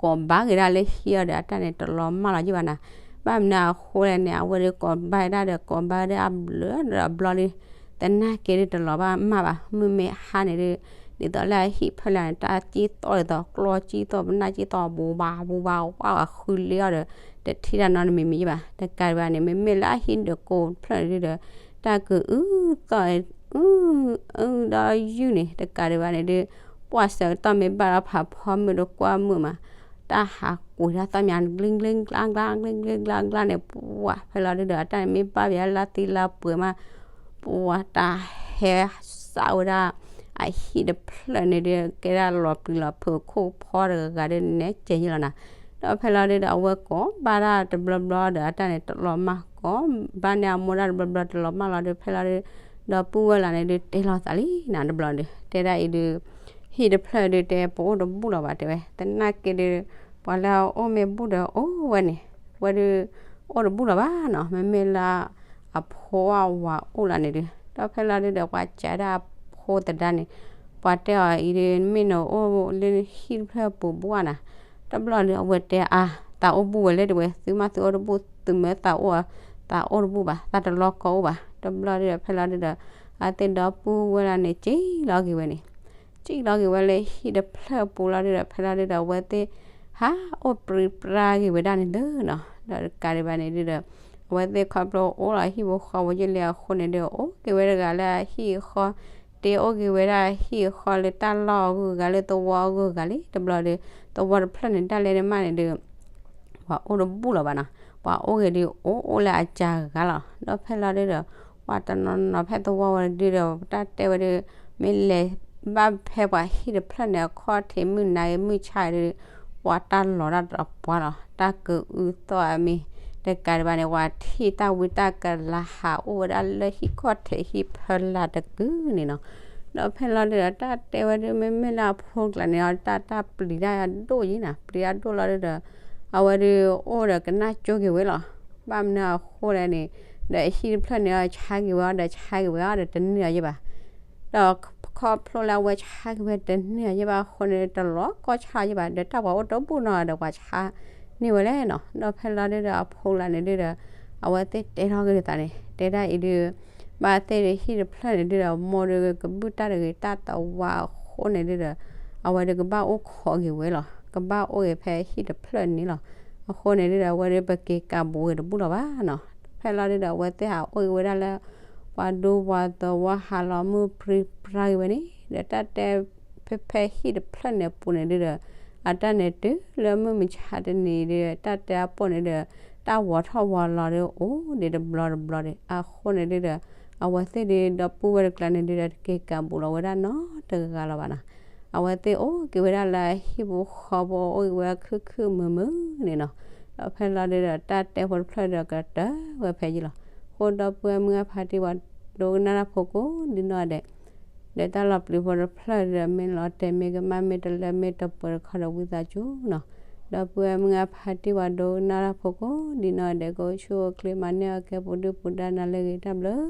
ကိးဘၣ်က့ၤဒၣ်လၢဟံၣ်အီၤဒီး အတၢ်န့ၣ်တလီၤမၢ်လီၤယံၣ်ဘၣ်နၤ. ဘၣ်မနုၤအဃိလဲၣ်န့ၣ် အဝဲဒုကိးဘၣ်ဒၣ်ဒီး ကိးဘၣ်ဒၣ်အဘျုးဒီးအဘျီဒု သနာ်က့ဒုတလီၤဘၣ်မၢ်ဘၣ်. မုၢ်မ့ၢ်ဟါန့ၣ်ဒု ဒ်သိးလၢအဟံၣ်ဖီလာ်န့ၣ် တၢ်စံၣ်သီၣ်ဒ်သိးကျီစံၣ်သီၣ် ပနၢ်စံၣ်သီၣ် ဘူးဘၣ်ဘူးဘၣ်ဝါဝါဃုလ့အီၤဒီး တထံၣ်တၢ်နီတမံၤမံၤယံၣ်ဘၣ်. တကးဒံးဘၣ်န့ၣ် မ့မ့ၢ်လၢအဟံၣ်ဒုးကိးဖျၢၣ်န့ၣ်ဒုဒီး တၢ်ကအုသီၣ် အု အုဒီးယုၢ်န့ၣ် တကးဒံးဘၣ်န့ၣ်ဒု ပှၤဆၢကတီၢ်မ့ၢ်ဘၣ်ဒီးဖးဖီမုၢ်ဒီးကွၢ်မုာ်မး တၢ်ဟးကွံာ်တၢ်သီၣ်မး ကျ့ကျ့ကျါကျါ ကျ့ကျ့ကျါကျါန့ၣ် ပှၤဖဲလီၤဒုဒီး အတၢ်န့ၣ်မ့ၢ်ဘၣ်ဘၣ်လၢသံလၢပှဲၤမး ပှၤတၢ်ဟဲစးဝဲဒၣ် အဟံၣ်တဖျၢၣ်န့ၣ်ဒု ကဲဒၣ်လီၤပျံၤလီၤဖုးခိၣ်ဖီတဂၤဂၤဒု နဲကဲယံၣ်လီၤနၤ. ဒီးဖဲလီၤဒုဒီး အဝဲကိးဘၣ်ဒၣ်တဘျီဘျီဒီး အတၢ်န့ၣ်တလီၤမၢ် ကိးဘၣ်န့ၢ်အမိၢ်ဒၣ်တဘျီဘျီတလီၤမၢ်လီၤဒု ဖဲလီၤဒု ဒီပုၢ်ဝဲၢ်လၢန့ၣ်ဒု တဲလီၤသးလံနၤတဘျီဒု တဲဒၣ်အံၤဒု ဟံၣ်တဖျၢၣ်ဒု တဲပအိၣ်တဘူၣ်လီၤဘၣ်တဲဝဲ သနာ်က့ဒု ပှၤလၢအအိၣ်မ့ၢ်ဘူၣ်ဒီးအိၣ်ဝဲန့ၣ် ဝဲဒု အိၣ်တဘူၣ်လီၤဘၣ်နီၤ မ့မ့ၢ်လၢ အဖိအဝၤအိၣ်လၢန့ၣ်ဒု ဒီးဖဲလီၤဒုဒီး ပှၤစံးဒၣ်အဖိသဒါန့ၣ် ပှၤတဲအီၤအံၤဒု မ့ၢ်နအိၣ်လၢဟံၣ်တဖျၢၣ်ပူၤဘူၣ်ဧါနၤ တဘျီဒု အဝဲတဲအါ သးအိၣ်ဘူၣ်ဝဲလၢတဲဝဲ သုမ့ၢ်သုအိၣ်တဘူၣ် သုမ့ၢ်သးအိၣ် သးအိၣ်တဘူၣ်ဘၣ် သးတလီၤကီအိၣ်ဘၣ် တဘျီဒုဒီး ဖဲလီၤဒုဒီး အသ့ၣ်ဒီပုၢ်ဝဲၢ်လၢန့ၣ် စံၣ်လီၤက့ၤဝဲန့ၣ် စံၣ်လီၤက့ၤဝဲလၢဟံၣ်တဖျၢၣ်ပူၤလီၤဒုဒီး ဖဲလီၤဒုဒီး အဝဲသ့ၣ် ဟးအိၣ်ပြံပြါက့ၤဝဲဒၣ်န့ၣ်သုနီၤ ဒီးတကးဒံးဘၣ်န့ၣ်ဒုဒီး အဝဲသ့ၣ်ခီဖျိအိၣ်လီၤဟံၣ်ဖိဃီဖိယဲၢ်လံအဃိန့ၣ်ဒု အိၣ်က့ၤဝဲတဂၤလၢအဟံၣ်အဃီ တ့အိၣ်က့ၤဝဲဒၣ်ဟံၣ်အဃီလၢတၢ်လီၢ်အဂုၤအဂၤလၢသဝီအဂုၤအဂၤလံ တဘျီဒု သဝီတဖျၢၣ်န့ၣ် တၢ်လဲန့ၣ်မးန့ၣ်ဒု ပှၤအိၣ်တဘူၣ်လီၤဘၣ်နီၤ ပှၤအိၣ်ဂ့ၤဒု အိၣ်အိၣ်လၢအစှၤဂၤလီၤ ဒီးဖဲလီၤဒုဒီး ပှၤတနီၤနီၤဖဲသဝီဝဲဒုဒီး တၢ်တဲဝဲဒု မ့ၢ်လဲၤဘၣ်ဖဲပှၤဟံၣ်တဖျၢၣ်န့ၣ် အခီၣ်ထံးမုၢ်နၤဂ့ၤမုၢ်ဆါဂ့ၤဒု ပှၤတၢ်လီၤတၢ်တပှၢ်လီၤ တၢ်ကအုသီၣ်အမံၤ တကးဒံးဘၣ်န့ၣ် ပှၤထံၣ်တၢ်ဝံတၢ်ကလၤဟးအိၣ်ဝဲဒၣ်လၢဟံၣ်ခီၣ်ထံးဟံၣ်ဖီလာ်တကုာ်န့ၣ်နီၤ ဒီးဖဲလီၤဒုဒီး တၢ်တဲဝဲဒု မ့မ့ၢ်လၢအဖိကျါန့ၣ်အီၤ တၢ်တၢ်ပျံၤတၢ်အဒိၣ်ယံၤနၤ ပျံၤတၢ်အဒိၣ်လီၤဒုဒီး အဝဲဒု အိၣ်ဒီးကနၣ်ကၠိက့ၤဝဲလီၤ ဘၣ်မနုၤအဃိလဲၣ်န့ၣ် ဒီးအဟံၣ်တဖျၢၣ်န့ၣ်အီၤ ဆါက့ၤဝဲအီၤဒီးဆါက့ၤဝဲအီၤဒီးတန့ၢ်အီၤယဲၢ်ဘၣ် ဒီးခီဖျိလၢအဝဲဆါက့ၤဝဲတန့ၢ်အီၤယဲၢ်ဘၣ်အဃိန့ၣ် တလီၤကီဆါယဲၢ်ဘၣ် ဒီးတၢ်ပှၤအိၣ်တဘူၣ်နီၤဒီးပှၤဆါန့ၢ်ဝဲလဲၣ်နီၤ ဒီးဖဲလီၤဒုဒီးအဖိကျါန့ၣ်ဒုဒီး အဝဲသ့ၣ်တဲထီၣ်က့ၤသးန့ၣ် တဲဒၣ်အံၤဒု ဘၣ်သ့ၣ်ဒုဟံၣ်တဖျၢၣ်န့ၣ်ဒုဒီး မိၢ်ဒုကဘုၣ်တၢ်တဂ့ၤတၢ်တဝါအဃိန့ၣ်ဒုဒီး အဝဲဒုကဘၣ်အိၣ်ခိးက့ၤဝဲလီၤ ကဘၣ်အိၣ်ဂ့ၤဖဲဟံၣ်တဖျၢၣ်န့ၣ်လီၤ အဃိန့ၣ်ဒုဒီး အဝဲဒုပက့ၤကးဘူးဂ့ၤတဘူၣ်လီၤဘၣ်နီၤ ဖဲလီၤဒုဒီး အဝဲသ့ၣ်ဟးအိၣ်က့ၤဝဲဒၣ်လၢ ပှၤဒိပှၤသဝီဟးလီၤမုၢ်ပြံပြါက့ၤဝဲန့ၣ် ဒီးတၢ်တဲ ဖဲဖဲဟံၣ်တဖျၢၣ်န့ၣ်အပူၤန့ၣ်ဒုဒီး အတၢ်န့ၣ်တုၤလၢမုၢ်မဆါတနံၤဒု တၢ်တဲအပိၢ်န့ၣ်ဒီး တၢ်ဝီၤထီၣ်ဝီၤလီၤဒုအိၣ်ဒံးတဘျီတဘျီဒံး အဃိန့ၣ်ဒုဒီး အဝဲသ့ၣ်ဒုဒီပုၢ်ဝဲၢ်တကျါန့ၣ်ဒုဒီး တက့ၤကးဘူးလီၤဝဲဒၣ်နီတဂၤလီၤဘၣ်နီၤ အဝဲသ့ၣ်အိၣ်က့ၤဝဲဒၣ်လၢအဟံၣ်ပူၤဃီပူၤ အိၣ်က့ၤဝဲခုၣ်ခုၣ်မုာ်မုာ်န့ၣ်နီၤ. ဒီးဖဲလီၤဒုးဒီး တၢ်တဲဖိတဖျၢၣ်ဒီးကတၢၢ်ဝဲဖဲယံၤလီၤ. အဃိဒီပုၢ်ဝဲၢ်မုၢ်အဖါတံၢ်ဝဲဒိကနၣ်တၢ်ဖိကိးဒ်နီၢ်ဒဲး, ဒီးတၢ်လီၤပျံၤဖိတဖျၢၣ်ဒီး မ့ၢ်လီၤတဲာ်မ့ၢ်ကမၣ်မ့ၢ်တလၢမ့ၢ်တပှဲၤတခီဒီး ဝံသးစူၤနီၤ. ဒီပုၢ်ဝဲၢ်မုၢ်အဖါတံၢ်ဝဲဒိကနၣ်တၢ်ဖိကိးဒ်နီၢ်ဒဲး ကအိၣ်ဆူၣ်အိၣ်ချ့ မၤန့ၢ်အီၣ်ကဲ ပူၤဒုၣ်ပူၤဒါ နၤလၢအဂ့ၤ တၢ်ဘျုး